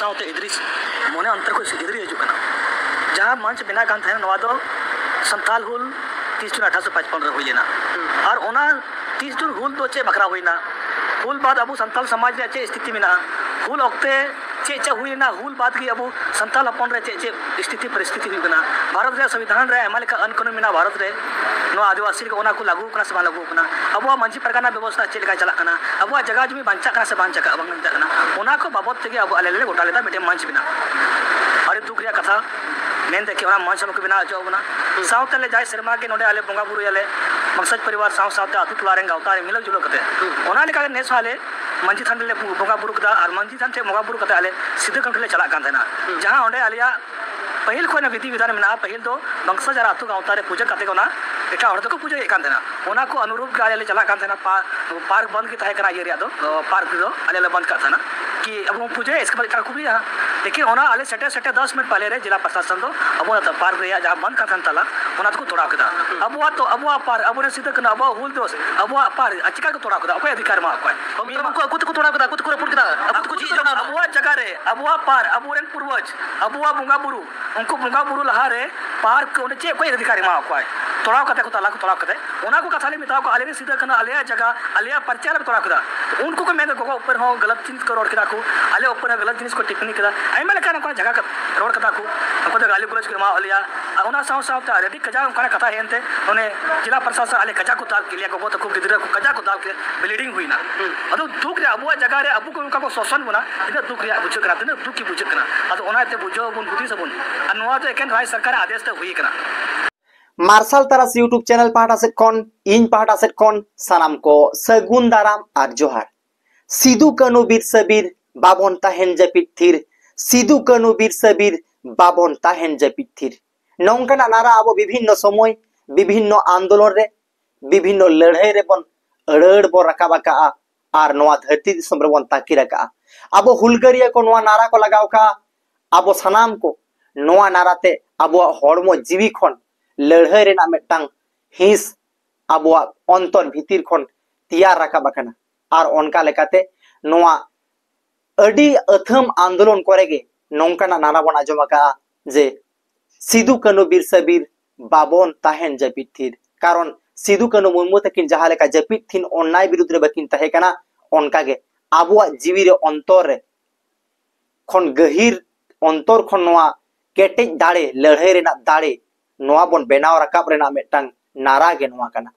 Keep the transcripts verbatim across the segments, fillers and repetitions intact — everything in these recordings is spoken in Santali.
ᱥᱟᱶᱛᱮ ᱤᱫᱨᱤᱥ ᱢᱚᱱᱮ ᱚᱱᱛᱚᱨ ᱠᱷᱚᱱ ᱤᱫᱨᱤ ᱦᱤᱡᱩᱜ ᱠᱟᱱᱟ᱾ ᱡᱟᱦᱟᱸ ᱢᱚᱧᱪ ᱵᱮᱱᱟᱣ ᱠᱟᱱ ᱛᱟᱦᱮᱸᱱᱟ, ᱱᱚᱣᱟ ᱫᱚ ᱥᱟᱱᱛᱟᱞ ᱦᱩᱞ ᱛᱤᱥ ᱡᱩᱱ ᱟᱴᱷᱟᱨᱚᱥᱚ ᱯᱟᱸᱪᱯᱚᱱ ᱨᱮ ᱦᱩᱭ ᱞᱮᱱᱟ᱾ ᱟᱨ ᱚᱱᱟ ᱛᱤᱥ ᱡᱩᱱ ᱦᱩᱞ ᱫᱚ ᱪᱮᱫ ᱵᱟᱠᱷᱨᱟ ᱦᱩᱭᱱᱟ? ᱦᱩᱞ ᱵᱟᱫ ᱟᱵᱚ ᱥᱟᱱᱛᱟᱞ ᱥᱚᱢᱟᱡᱽ ᱨᱮᱭᱟᱜ ᱪᱮᱫ ᱥᱛᱷᱤᱛᱤ ᱢᱮᱱᱟᱜᱼᱟ? ᱦᱩᱞ ᱚᱠᱛᱮ ᱪᱮᱫ ᱪᱮᱫ ᱦᱩᱭ ᱞᱮᱱᱟ? ᱦᱩᱞ ᱵᱟᱫ ᱜᱮ ᱟᱵᱚ ᱥᱟᱱᱛᱟᱞ ᱦᱚᱯᱚᱱ ᱨᱮ ᱪᱮᱫ ᱪᱮᱫ ᱥᱛᱷᱤᱛᱤ ᱯᱚᱨᱤᱥᱛᱷᱤᱛᱤ ᱦᱩᱭᱩᱜ ᱠᱟᱱᱟ? ᱵᱷᱟᱨᱚᱛ ᱨᱮᱭᱟᱜ ᱥᱚᱝᱵᱤᱫᱷᱟᱱ ᱨᱮ ᱟᱭᱢᱟ ᱞᱮᱠᱟ ᱟᱹᱱ ᱠᱟᱹᱱᱩᱱ ᱢᱮᱱᱟᱜᱼᱟ ᱵᱷᱟᱨᱚᱛ ᱨᱮ, ᱱᱚᱣᱟ ᱟᱹᱫᱤᱵᱟᱹᱥᱤ ᱞᱟᱹᱜᱤᱫ ᱚᱱᱟ ᱠᱚ ᱞᱟᱹᱜᱩ ᱠᱟᱱᱟ ᱥᱮ ᱵᱟᱝ ᱞᱟᱹᱜᱩ ᱠᱟᱱᱟ? ᱟᱵᱚᱣᱟᱜ ᱢᱟᱹᱡᱷᱤ ᱯᱟᱨᱜᱟᱱᱟ ᱵᱮᱵᱚᱥᱛᱷᱟ ᱪᱮᱫ ᱞᱮᱠᱟ ᱪᱟᱞᱟᱜ ᱠᱟᱱᱟ? ᱟᱵᱚᱣᱟᱜ ᱡᱟᱭᱜᱟ ᱡᱩᱢᱤ ᱵᱟᱧᱪᱟᱜ ᱠᱟᱱᱟ ᱥᱮ ᱵᱟᱝ ᱪᱟᱞᱟᱜ ᱠᱟᱱᱟ? ᱚᱱᱟ ᱠᱚ ᱵᱟᱵᱚᱫ ᱛᱮᱜᱮ ᱟᱵᱚ ᱟᱞᱮ ᱞᱮ ᱜᱚᱴᱟ ᱞᱮᱫᱟ ᱢᱤᱫᱴᱮᱱ ᱢᱚᱧᱪ ᱵᱮᱱᱟᱣ᱾ ᱟᱹᱰᱤ ᱫᱩᱠ ᱨᱮᱭᱟᱜ ᱠᱟᱛᱷᱟ ᱢᱮᱱᱛᱮ ᱠᱤ ᱚᱱᱟ ᱢᱚᱧᱪ ᱦᱚᱸ ᱵᱟᱠᱚ ᱵᱮᱱᱟᱣ ᱦᱚᱪᱚ ᱵᱚᱱᱟ᱾ ᱥᱟᱶᱛᱮ ᱞᱮ ᱡᱟᱭ ᱥᱮᱨᱢᱟ ᱜᱮ ᱱᱚᱰᱮ ᱟᱞᱮ ᱵᱚᱸᱜᱟ ᱵᱩᱨᱩᱭᱟᱞᱮ, ᱵᱚᱝᱥᱚᱡᱽ ᱯᱚᱨᱤᱵᱟᱨ ᱥᱟᱶ ᱥᱟᱶᱛᱮ ᱟᱹᱛᱩ ᱴᱚᱞᱟ ᱨᱮᱱ ᱜᱟᱶᱛᱟ ᱨᱮ ᱢᱤᱞᱟᱹᱣ ᱡᱩᱞᱟᱹᱣ ᱠᱟᱛᱮ᱾ ᱚᱱᱟ ᱞᱮᱠᱟᱜᱮ ᱱᱮᱥ ᱦᱚᱸ ᱟᱞᱮ ᱢᱟᱹᱡᱷᱤ ᱛᱷᱟᱱ ᱨᱮᱞᱮ ᱵᱚᱸᱜᱟ ᱵᱩᱨᱩ ᱠᱮᱫᱟ ᱟᱨ ᱢᱟᱹᱡᱷᱤ ᱛᱷᱟᱱ ᱴᱷᱮᱱ ᱵᱚᱸᱜᱟ ᱵᱩᱨᱩ ᱠᱟᱛᱮ ᱟᱞᱮ ᱥᱤᱫᱩ ᱠᱟᱹᱱᱦᱩ ᱞᱮ ᱪᱟᱞᱟᱜ ᱠᱟᱱ ᱛᱟᱦᱮᱱᱟ᱾ ᱡᱟᱦᱟᱸ ᱚᱸᱰᱮ ᱟᱞᱮᱭᱟᱜ ᱯᱟᱹᱦᱤᱞ ᱠᱷᱚᱱ ᱵᱤᱫᱷᱤ ᱵᱤᱫᱷᱟᱱ ᱢᱮᱱᱟᱜᱼᱟ, ᱯᱟᱹᱦᱤᱞ ᱫᱚ ᱵᱚᱝᱥᱚᱡᱽ ᱟᱨ ᱟᱹᱛᱩ ᱜᱟᱶᱛᱟ ᱨᱮ ᱯᱩᱡᱟᱹ ᱠᱟᱛᱮ ᱜᱮ ᱚᱱᱟ ᱮᱴᱟᱜ ᱦᱚᱲ ᱫᱚᱠᱚ ᱯᱩᱡᱟᱹᱭᱮᱫ ᱠᱟᱱ ᱛᱟᱦᱮᱱᱟ᱾ ᱚᱱᱟ ᱠᱚ ᱚᱱᱩᱨᱩᱯ ᱜᱮ ᱟᱞᱮ ᱞᱮ ᱪᱟᱞᱟᱜ ᱠᱟᱱ ᱛᱟᱦᱮᱱᱟ᱾ ᱯᱟ-, ᱯᱟᱨᱠ ᱵᱚᱱᱫ ᱜᱮ ᱛᱟᱦᱮᱸ ᱠᱟᱱᱟ, ᱤᱭᱟᱹ ᱨᱮᱭᱟᱜ ᱫᱚ, ᱚ, ᱯᱟᱨᱠ ᱫᱚ ᱟᱞᱮ ᱞᱮ ᱵᱚᱱᱫ ᱠᱟᱜ ᱛᱟᱦᱮᱱᱟ ᱠᱤ ᱟᱵᱚ ᱵᱚᱱ ᱯᱩᱡᱟᱹᱭᱟ, ᱤᱥᱠᱮ ᱵᱟᱫ ᱮᱴᱟᱜ ᱠᱚ ᱯᱩᱡᱟᱹᱭᱟ᱾ ᱞᱮᱠᱤᱱ ᱚᱱᱟ ᱟᱞᱮ ᱥᱮᱴᱮᱨ ᱥᱮᱴᱮᱨ ᱫᱚᱥ ᱢᱤᱱᱤᱴ ᱯᱟᱦᱞᱮ ᱨᱮ ᱡᱮᱞᱟ ᱯᱨᱚᱥᱟᱥᱚᱱ ᱫᱚ ᱟᱵᱚ ᱚᱱᱟ ᱯᱟᱨᱠ ᱨᱮᱭᱟᱜ ᱡᱟᱦᱟᱸ ᱵᱚᱱᱫ ᱠᱟᱱ ᱛᱟᱦᱮᱱ ᱛᱟᱞᱟ, ᱚᱱᱟ ᱫᱚᱠᱚ ᱛᱚᱲᱟᱣ ᱠᱮᱫᱟ᱾ ᱟᱵᱚᱣᱟᱜ ᱛᱚ, ᱟᱵᱚᱣᱟᱜ ᱯᱟᱨᱠ, ᱟᱵᱚᱨᱮᱱ ᱥᱤᱫᱩ ᱠᱟᱹᱱᱦᱩ, ᱟᱵᱚᱣᱟᱜ ᱦᱩᱞ ᱫᱤᱵᱚᱥ, ᱟᱵᱚᱣᱟᱜ ᱯᱟᱨᱠ, ᱟᱨ ᱪᱤᱠᱟ ᱠᱚ ᱛᱚᱲᱟᱣ ᱠᱮᱫᱟ? ᱚᱠᱚᱭ ᱚᱫᱷᱤᱠᱟᱨ ᱮᱢᱟ ᱠᱚᱣᱟ? ᱢᱤᱫ ᱩᱱᱠᱩ ᱟᱠᱚ ᱛᱮᱠᱚ ᱛᱚᱲᱟᱣ ᱠᱮᱫᱟ, ᱟᱠᱚ ᱛᱮᱠᱚ ᱨᱟᱹᱯᱩᱫ ᱠᱮᱫᱟ, ᱟᱠᱚ ᱛᱮᱠᱚ ᱪᱮᱫ ᱦᱚᱪᱚ ᱠᱮᱫᱟ? ᱟᱵᱚᱣᱟᱜ ᱡᱟᱭᱜᱟ ᱨᱮ, ᱟᱵᱚᱣᱟᱜ ᱯᱟᱨᱠ, ᱟᱵᱚᱨᱮᱱ ᱯᱩᱨᱵᱚᱡᱽ, ᱟᱵᱚᱣᱟᱜ ᱵᱚᱸᱜᱟ ᱵᱩᱨᱩ, ᱩᱱᱠᱩ ᱵᱚᱸᱜᱟ ᱵᱩᱨᱩ ᱞᱟᱦᱟᱨᱮ ᱯᱟᱨᱠ ᱚᱸᱰᱮ ᱪᱮᱫ ᱠᱚ ᱚᱫᱷᱤᱠᱟᱨ ᱮᱢᱟ ᱠᱚᱣᱟᱭ? ᱛᱚᱲᱟᱣ ᱠᱟᱛᱮ ᱠᱚ ᱛᱟᱞᱟ ᱠᱚ ᱛᱚᱲᱟᱣ ᱠᱟᱛᱮ, ᱚᱱᱟ ᱠᱚ ᱠᱟᱛᱷᱟ ᱞᱮ ᱢᱮᱛᱟᱣ ᱠᱚᱣᱟ, ᱟᱞᱮ ᱨᱮᱱ ᱥᱤᱫᱩ ᱠᱟᱹᱱᱦᱩ ᱟᱞᱮᱭᱟᱜ ᱡᱟᱭᱜᱟ, ᱟᱞᱮᱭᱟᱜ ᱯᱟᱨᱪᱟ ᱞᱮ ᱛᱚᱲᱟᱣ ᱠᱮᱫᱟ᱾ ᱩᱱᱠᱩ ᱠᱚ ᱢᱮᱱᱫᱟ, ᱜᱚᱜᱚ ᱩᱯᱚᱨ ᱦᱚᱸ ᱜᱟᱞᱟᱛ ᱡᱤᱱᱤᱥ ᱠᱚ ᱨᱚᱲ ᱠᱮᱫᱟ ᱠᱚ, ᱟᱞᱮ ᱩᱯᱚᱨ ᱦᱚᱸ ᱜᱟᱞᱟᱛ ᱡᱤᱱᱤᱥ ᱠᱚ ᱴᱤᱯᱯᱚᱱᱤ ᱠᱮᱫᱟ, ᱟᱭᱢᱟ ᱞᱮᱠᱟᱱ ᱚᱱᱠᱟᱱ ᱡᱟᱭᱜᱟ ᱠᱚ ᱨᱚᱲ ᱠᱮᱫᱟ ᱠᱚ, ᱩᱱᱠᱩ ᱫᱚ ᱜᱟᱹᱞᱤ ᱜᱟᱞᱚᱪ ᱠᱚ ᱮᱢᱟᱣᱟᱫ ᱞᱮᱭᱟ᱾ ᱟᱨ ᱚᱱᱟ ᱥᱟᱶ ᱥᱟᱶᱛᱮ ᱟᱹᱰᱤ ᱠᱟᱡᱟᱠ ᱚᱱᱠᱟᱱᱟᱜ ᱠᱟᱛᱷᱟ ᱦᱮᱡ ᱮᱱᱛᱮ ᱚᱱᱮ ᱡᱮᱞᱟ ᱯᱨᱚᱥᱟᱥᱚᱱ ᱟᱞᱮ ᱠᱟᱡᱟᱠ ᱠᱚ ᱫᱟᱞ ᱠᱮᱫ ᱞᱮᱭᱟ, ᱜᱚᱜᱚ ᱛᱟᱠᱚ ᱜᱤᱫᱽᱨᱟᱹ ᱠᱚ ᱠᱟᱡᱟᱠ ᱠᱚ ᱫᱟᱞ ᱠᱮᱫ, ᱵᱞᱤᱰᱤᱝ ᱦᱩᱭᱱᱟ᱾ ᱟᱫᱚ ᱫᱩᱠ ᱨᱮ ᱟᱵᱚᱣᱟᱜ ᱡᱟᱭᱜᱟ ᱨᱮ ᱟᱵᱚ ᱠᱚ ᱚᱱᱠᱟ ᱠᱚ ᱥᱳᱥᱚᱱ ᱵᱚᱱᱟ, ᱛᱤᱱᱟᱹᱜ ᱫᱩᱠ ᱨᱮᱭᱟᱜ ᱵᱩᱡᱷᱟᱹᱜ ᱠᱟᱱᱟ, ᱛᱤᱱᱟᱹᱜ ᱫᱩᱠ ᱜᱮ ᱵᱩᱡᱷᱟᱹᱜ ᱠᱟᱱᱟ᱾ ᱟᱫᱚ ᱚᱱᱟᱛᱮ ᱵᱩᱡᱷᱟᱹᱣ ᱟᱵᱚᱱ, ᱦᱩᱫᱤᱥ ᱟᱵᱚᱱ, ᱟᱨ ᱱᱚᱣᱟ ᱫᱚ ᱮᱠᱮᱱ ᱨᱟᱡᱽ ᱥᱚᱨᱠᱟᱨᱟᱜ ᱟᱫᱮᱥ ᱛᱮ ᱦᱩᱭ ᱠᱟᱱᱟ᱾ ᱢᱟᱨᱥᱟᱞ ᱛᱟᱨᱟᱥ YouTube ᱪᱮᱱᱮᱞ ᱯᱟᱦᱴᱟ ᱥᱮᱫ ᱠᱷᱚᱱ, ᱤᱧ ᱯᱟᱦᱴᱟ ᱥᱮᱫ ᱠᱷᱚᱱ ᱥᱟᱱᱟᱢ ᱠᱚ ᱥᱟᱹᱜᱩᱱ ᱫᱟᱨᱟᱢ ᱟᱨ ᱡᱚᱦᱟᱨ᱾ ᱥᱤᱫᱩ ᱠᱟᱹᱱᱩ ᱵᱤᱨ ᱥᱮ ᱵᱤᱨ, ᱵᱟᱵᱚᱱ ᱛᱟᱦᱮᱱ ᱡᱟᱹᱯᱤᱫ ᱛᱷᱤᱨ᱾ ᱥᱤᱫᱩ ᱠᱟᱹᱱᱩ ᱵᱤᱨ ᱥᱮ ᱵᱤᱨ, ᱵᱟᱵᱚᱱ ᱛᱟᱦᱮᱱ ᱡᱟᱹᱯᱤᱫ ᱛᱷᱤᱨ᱾ ᱱᱚᱝᱠᱟᱱᱟᱜ ᱱᱟᱨᱟ ᱟᱵᱚ ᱵᱤᱵᱷᱤᱱᱱᱚ ᱥᱚᱢᱚᱭ, ᱵᱤᱵᱷᱤᱱᱱᱚ ᱟᱱᱫᱳᱞᱚᱱ ᱨᱮ, ᱵᱤᱵᱷᱤᱱᱱᱚ ᱞᱟᱹᱲᱦᱟᱹᱭ ᱨᱮᱵᱚᱱ ᱟᱹᱲᱟᱹᱲ ᱵᱚᱱ ᱨᱟᱠᱟᱵ ᱟᱠᱟᱜᱼᱟ ᱟᱨ ᱱᱚᱣᱟ ᱫᱷᱟᱹᱨᱛᱤ ᱫᱤᱥᱚᱢ ᱨᱮᱵᱚᱱ ᱛᱟᱹᱠᱤᱨ ᱟᱠᱟᱜᱼᱟ᱾ ᱟᱵᱚ ᱦᱩᱞᱜᱟᱹᱨᱤᱭᱟᱹ ᱠᱚ ᱱᱚᱣᱟ ᱱᱟᱨᱟ ᱠᱚ ᱞᱟᱜᱟᱣ ᱠᱟᱜᱼᱟ᱾ ᱟᱵᱚ ᱥᱟᱱᱟᱢ ᱠᱚ ᱱᱚᱣᱟ ᱱᱟᱨᱟ ᱛᱮ ᱟᱵᱚᱣᱟᱜ ᱦᱚᱲᱢᱚ ᱡᱤᱣᱤ ᱠᱷᱚᱱ ᱞᱟᱹᱲᱦᱟᱹᱭ ᱨᱮᱱᱟᱜ ᱢᱤᱫᱴᱟᱝ ᱦᱤᱸᱥ ᱟᱵᱚᱣᱟᱜ ᱚᱱᱛᱚᱨ ᱵᱷᱤᱛᱤᱨ ᱠᱷᱚᱱ ᱛᱮᱭᱟᱨ ᱨᱟᱠᱟᱵ ᱟᱠᱟᱱᱟ᱾ ᱟᱨ ᱚᱱᱠᱟ ᱞᱮᱠᱟᱛᱮ ᱱᱚᱣᱟ ᱟᱹᱰᱤ ᱟᱹᱛᱷᱟᱹᱢ ᱟᱱᱫᱳᱞᱚᱱ ᱠᱚᱨᱮ ᱜᱮ ᱱᱚᱝᱠᱟᱱᱟᱜ ᱱᱟᱱᱟ ᱵᱚᱱ ᱟᱸᱡᱚᱢ ᱟᱠᱟᱫᱼᱟ ᱡᱮ ᱥᱤᱫᱩ ᱠᱟᱹᱱᱩ ᱵᱤᱨᱥᱟ ᱵᱤᱨ ᱵᱟᱵᱚᱱ ᱛᱟᱦᱮᱱ ᱡᱟᱹᱯᱤᱫ ᱛᱷᱤᱨ᱾ ᱠᱟᱨᱚᱱ ᱥᱤᱫᱩ ᱠᱟᱹᱱᱩ ᱢᱩᱨᱢᱩ ᱛᱟᱹᱠᱤᱱ ᱡᱟᱦᱟᱸ ᱞᱮᱠᱟ ᱡᱟᱹᱯᱤᱫ ᱛᱷᱤᱨ ᱚᱱᱱᱟᱭ ᱵᱤᱨᱩᱫᱽ ᱨᱮ ᱵᱟᱹᱠᱤᱱ ᱛᱟᱦᱮᱸ ᱠᱟᱱᱟ, ᱚᱱᱠᱟᱜᱮ ᱟᱵᱚᱣᱟᱜ ᱡᱤᱣᱤ ᱨᱮ ᱚᱱᱛᱚᱨ ᱨᱮ ᱠᱷᱚᱱ ᱜᱟᱹᱦᱤᱨ ᱚᱱᱛᱚᱨ ᱠᱷᱚᱱ ᱱᱚᱣᱟ ᱠᱮᱴᱮᱡ ᱫᱟᱲᱮ ᱞᱟᱹᱲᱦᱟᱹᱭ ᱨᱮᱱᱟᱜ ᱫᱟᱲᱮ ᱱᱚᱣᱟ ᱵᱚᱱ ᱵᱮᱱᱟᱣ ᱨᱟᱠᱟᱵ ᱨᱮᱱᱟᱜ ᱢᱤᱫᱴᱟᱝ ᱱᱟᱨᱟ ᱜᱮ ᱱᱚᱣᱟ ᱠᱟᱱᱟ᱾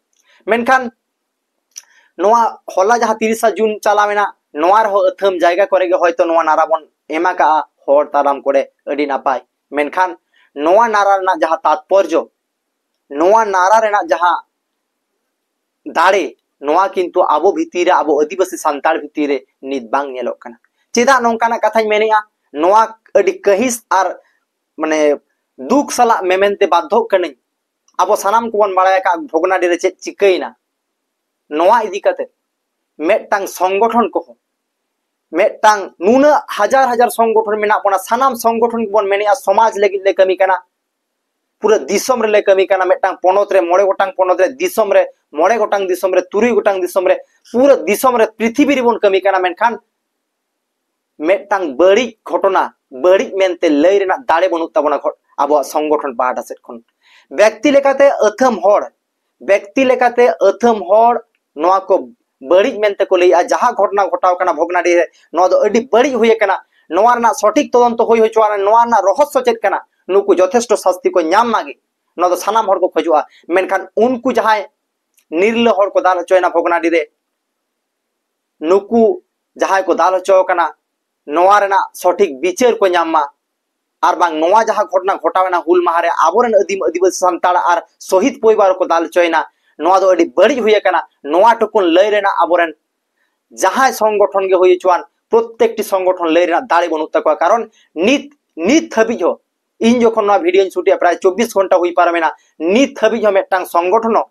ᱢᱮᱱᱠᱷᱟᱱ ᱱᱚᱣᱟ ᱦᱚᱞᱟ ᱡᱟᱦᱟᱸ ᱛᱤᱨᱤᱥᱟ ᱡᱩᱱ ᱪᱟᱞᱟᱣᱮᱱᱟ, ᱱᱚᱣᱟ ᱨᱮᱦᱚᱸ ᱟᱹᱛᱷᱟᱹᱢ ᱡᱟᱭᱜᱟ ᱠᱚᱨᱮ ᱜᱮ ᱦᱚᱭᱛᱚ ᱱᱚᱣᱟ ᱱᱟᱨᱟ ᱵᱚᱱ ᱮᱢ ᱟᱠᱟᱜᱼᱟ ᱦᱚᱲ ᱛᱟᱲᱟᱢ ᱠᱚᱨᱮ, ᱟᱹᱰᱤ ᱱᱟᱯᱟᱭ᱾ ᱢᱮᱱᱠᱷᱟᱱ ᱱᱚᱣᱟ ᱱᱟᱨᱟ ᱨᱮᱱᱟᱜ ᱡᱟᱦᱟᱸ ᱛᱟᱛᱯᱚᱨᱡᱚ, ᱱᱚᱣᱟ ᱱᱟᱨᱟ ᱨᱮᱱᱟᱜ ᱡᱟᱦᱟᱸ ᱫᱟᱲᱮ, ᱱᱚᱣᱟ ᱠᱤᱱᱛᱩ ᱟᱵᱚ ᱵᱷᱤᱛᱤᱨ ᱨᱮ, ᱟᱵᱚ ᱟᱹᱫᱤᱵᱟᱹᱥᱤ ᱥᱟᱱᱛᱟᱲ ᱵᱷᱤᱛᱤᱨ ᱨᱮ ᱱᱤᱛ ᱵᱟᱝ ᱧᱮᱞᱚᱜ ᱠᱟᱱᱟ᱾ ᱪᱮᱫᱟᱜ ᱱᱚᱝᱠᱟᱱᱟᱜ ᱠᱟᱛᱷᱟᱧ ᱢᱮᱱᱮᱜᱼᱟ? ᱱᱚᱣᱟ ᱟᱹᱰᱤ ᱠᱟᱹᱦᱤᱥ ᱟᱨ ᱢᱟᱱᱮ ᱫᱩᱠ ᱥᱟᱞᱟᱜ ᱢᱮᱢᱮᱱ ᱛᱮ ᱵᱟᱫᱽᱫᱷᱚᱜ ᱠᱟᱹᱱᱟᱹᱧ᱾ ᱟᱵᱚ ᱥᱟᱱᱟᱢ ᱠᱚᱵᱚᱱ ᱵᱟᱲᱟᱭ ᱟᱠᱟᱫ ᱵᱷᱚᱜᱽᱱᱟᱰᱤ ᱨᱮ ᱪᱮᱫ ᱪᱤᱠᱟᱹᱭᱮᱱᱟ᱾ ᱱᱚᱣᱟ ᱤᱫᱤ ᱠᱟᱛᱮ ᱢᱤᱫᱴᱟᱝ ᱥᱚᱝᱜᱚᱴᱷᱚᱱ ᱠᱚᱦᱚᱸ, ᱢᱤᱫᱴᱟᱝ ᱱᱩᱱᱟᱹᱜ ᱦᱟᱡᱟᱨ ᱦᱟᱡᱟᱨ ᱥᱚᱝᱜᱚᱴᱷᱚᱱ ᱢᱮᱱᱟᱜ ᱵᱚᱱᱟ, ᱥᱟᱱᱟᱢ ᱥᱚᱝᱜᱚᱴᱷᱚᱱ ᱜᱮᱵᱚᱱ ᱢᱮᱱᱮᱜᱼᱟ ᱥᱚᱢᱟᱡᱽ ᱞᱟᱹᱜᱤᱫ ᱞᱮ ᱠᱟᱹᱢᱤ ᱠᱟᱱᱟ, ᱯᱩᱨᱟᱹ ᱫᱤᱥᱚᱢ ᱨᱮᱞᱮ ᱠᱟᱹᱢᱤ ᱠᱟᱱᱟ, ᱢᱤᱫᱴᱟᱝ ᱯᱚᱱᱚᱛ ᱨᱮ ᱢᱚᱬᱮ ᱜᱚᱴᱟᱝ ᱯᱚᱱᱚᱛ ᱨᱮ ᱫᱤᱥᱚᱢ ᱨᱮ ᱢᱚᱬᱮ ᱜᱚᱴᱟᱝ ᱫᱤᱥᱚᱢ ᱨᱮ, ᱛᱩᱨᱩᱭ ᱜᱚᱴᱟᱝ ᱫᱤᱥᱚᱢ ᱨᱮ, ᱯᱩᱨᱟᱹ ᱫᱤᱥᱚᱢ ᱨᱮ, ᱯᱨᱤᱛᱷᱤᱵᱤ ᱨᱮᱵᱚᱱ ᱠᱟᱹᱢᱤ ᱠᱟᱱᱟ, ᱢᱮᱱᱠᱷᱟᱱ ᱢᱤᱫᱴᱟᱝ ᱵᱟᱹᱲᱤᱡ ᱜᱷᱚᱴᱚᱱᱟ ᱵᱟᱹᱲᱤᱡ ᱢᱮᱱᱛᱮ ᱞᱟᱹᱭ ᱨᱮᱱᱟᱜ ᱫᱟᱲᱮ ᱵᱟᱹᱱᱩᱜ ᱛᱟᱵᱚᱱᱟ ᱜᱷᱚ-, ᱟᱵᱚᱣᱟᱜ ᱥᱚᱝᱜᱚᱴᱷᱚᱱ ᱯᱟᱦᱴᱟ ᱥᱮᱫ ᱠᱷᱚᱱ᱾ ᱵᱮᱠᱛᱤ ᱞᱮᱠᱟᱛᱮ ᱟᱹᱛᱷᱟᱹᱢ ᱦᱚᱲ, ᱵᱮᱠᱛᱤ ᱞᱮᱠᱟᱛᱮ ᱟᱹᱛᱷᱟᱹᱢ ᱦᱚᱲ ᱱᱚᱣᱟ ᱠᱚ ᱵᱟᱹᱲᱤᱡ ᱢᱮᱱᱛᱮ ᱠᱚ ᱞᱟᱹᱭᱮᱜᱼᱟ᱾ ᱡᱟᱦᱟᱸ ᱜᱷᱚᱴᱚᱱᱟ ᱜᱷᱚᱴᱟᱣ ᱠᱟᱱᱟ ᱵᱷᱚᱜᱽᱱᱟᱰᱤ ᱨᱮ, ᱱᱚᱣᱟ ᱫᱚ ᱟᱹᱰᱤ ᱵᱟᱹᱲᱤᱡ ᱦᱩᱭ ᱟᱠᱟᱱᱟ᱾ ᱱᱚᱣᱟ ᱨᱮᱱᱟᱜ ᱥᱚᱴᱷᱤᱠ ᱛᱚᱫᱚᱱᱛᱚ ᱦᱩᱭ ᱦᱚᱪᱚᱣᱟᱱ, ᱱᱚᱣᱟ ᱨᱮᱱᱟᱜ ᱨᱚᱦᱚᱥᱥᱚ ᱪᱮᱫ ᱠᱟᱱᱟ, ᱱᱩᱠᱩ ᱡᱚᱛᱷᱮᱥᱴᱚ ᱥᱟᱥᱛᱤ ᱠᱚ ᱧᱟᱢ ᱢᱟᱜᱮ, ᱱᱚᱣᱟ ᱫᱚ ᱥᱟᱱᱟᱢ ᱦᱚᱲ ᱠᱚ ᱠᱷᱚᱡᱚᱜᱼᱟ᱾ ᱢᱮᱱᱠᱷᱟᱱ ᱩᱱᱠᱩ ᱡᱟᱦᱟᱸᱭ ᱱᱤᱨᱞᱟᱹ ᱦᱚᱲ ᱠᱚ ᱫᱟᱞ ᱦᱚᱪᱚᱭᱮᱱᱟ ᱵᱷᱚᱜᱽᱱᱟᱰᱤ ᱨᱮ, ᱱᱩᱠᱩ ᱡᱟᱦᱟᱸᱭ ᱠᱚ ᱫᱟᱞ ᱦᱚᱪᱚ ᱟᱠᱟᱱᱟ, ᱱᱚᱣᱟ ᱨᱮᱱᱟᱜ ᱥᱚᱴᱷᱤᱠ ᱵᱤᱪᱟᱹᱨ ᱠᱚ ᱧᱟᱢ ᱢᱟ, ᱟᱨ ᱵᱟᱝ ᱱᱚᱣᱟ ᱡᱟᱦᱟᱸ ᱜᱷᱚᱴᱚᱱᱟ ᱜᱷᱚᱴᱟᱣᱮᱱᱟ ᱦᱩᱞ ᱢᱟᱦᱟ ᱨᱮ ᱟᱵᱚᱨᱮᱱ ᱟᱹᱫᱤᱢ ᱟᱹᱫᱤᱵᱟᱹᱥᱤ ᱥᱟᱱᱛᱟᱲ ᱟᱨ ᱥᱚᱦᱤᱫ ᱯᱚᱨᱤᱵᱟᱨ ᱠᱚ ᱫᱟᱞ ᱦᱚᱪᱚᱭᱮᱱᱟ, ᱱᱚᱣᱟ ᱫᱚ ᱟᱹᱰᱤ ᱵᱟᱹᱲᱤᱡ ᱦᱩᱭ ᱟᱠᱟᱱᱟ᱾ ᱱᱚᱣᱟ ᱴᱩᱠᱩᱱ ᱞᱟᱹᱭ ᱨᱮᱱᱟᱜ ᱟᱵᱚᱨᱮᱱ ᱡᱟᱦᱟᱸᱭ ᱥᱚᱝᱜᱚᱴᱷᱚᱱ ᱜᱮ ᱦᱩᱭ ᱦᱚᱪᱚᱣᱟᱱ, ᱯᱨᱚᱛᱮᱠᱴᱤ ᱥᱚᱝᱜᱚᱴᱷᱚᱱ ᱞᱟᱹᱭ ᱨᱮᱱᱟᱜ ᱫᱟᱲᱮ ᱵᱟᱹᱱᱩᱜ ᱛᱟᱠᱚᱣᱟ᱾ ᱠᱟᱨᱚᱱ ᱱᱤᱛ, ᱱᱤᱛ ᱦᱟᱹᱵᱤᱡ ᱦᱚᱸ, ᱤᱧ ᱡᱚᱠᱷᱚᱱ ᱱᱚᱣᱟ ᱵᱷᱤᱰᱤᱭᱳᱧ ᱥᱩᱴᱮᱜᱼᱟ, ᱯᱨᱟᱭ ᱪᱚᱵᱵᱤᱥ ᱜᱷᱚᱱᱴᱟ ᱦᱩᱭ ᱯᱟᱨᱚᱢᱮᱱᱟ, ᱱᱤᱛ ᱦᱟᱹᱵᱤᱡ ᱦᱚᱸ ᱢᱤᱫᱴᱟᱝ ᱥᱚᱝᱜᱚᱴᱷᱚᱱ ᱦᱚᱸ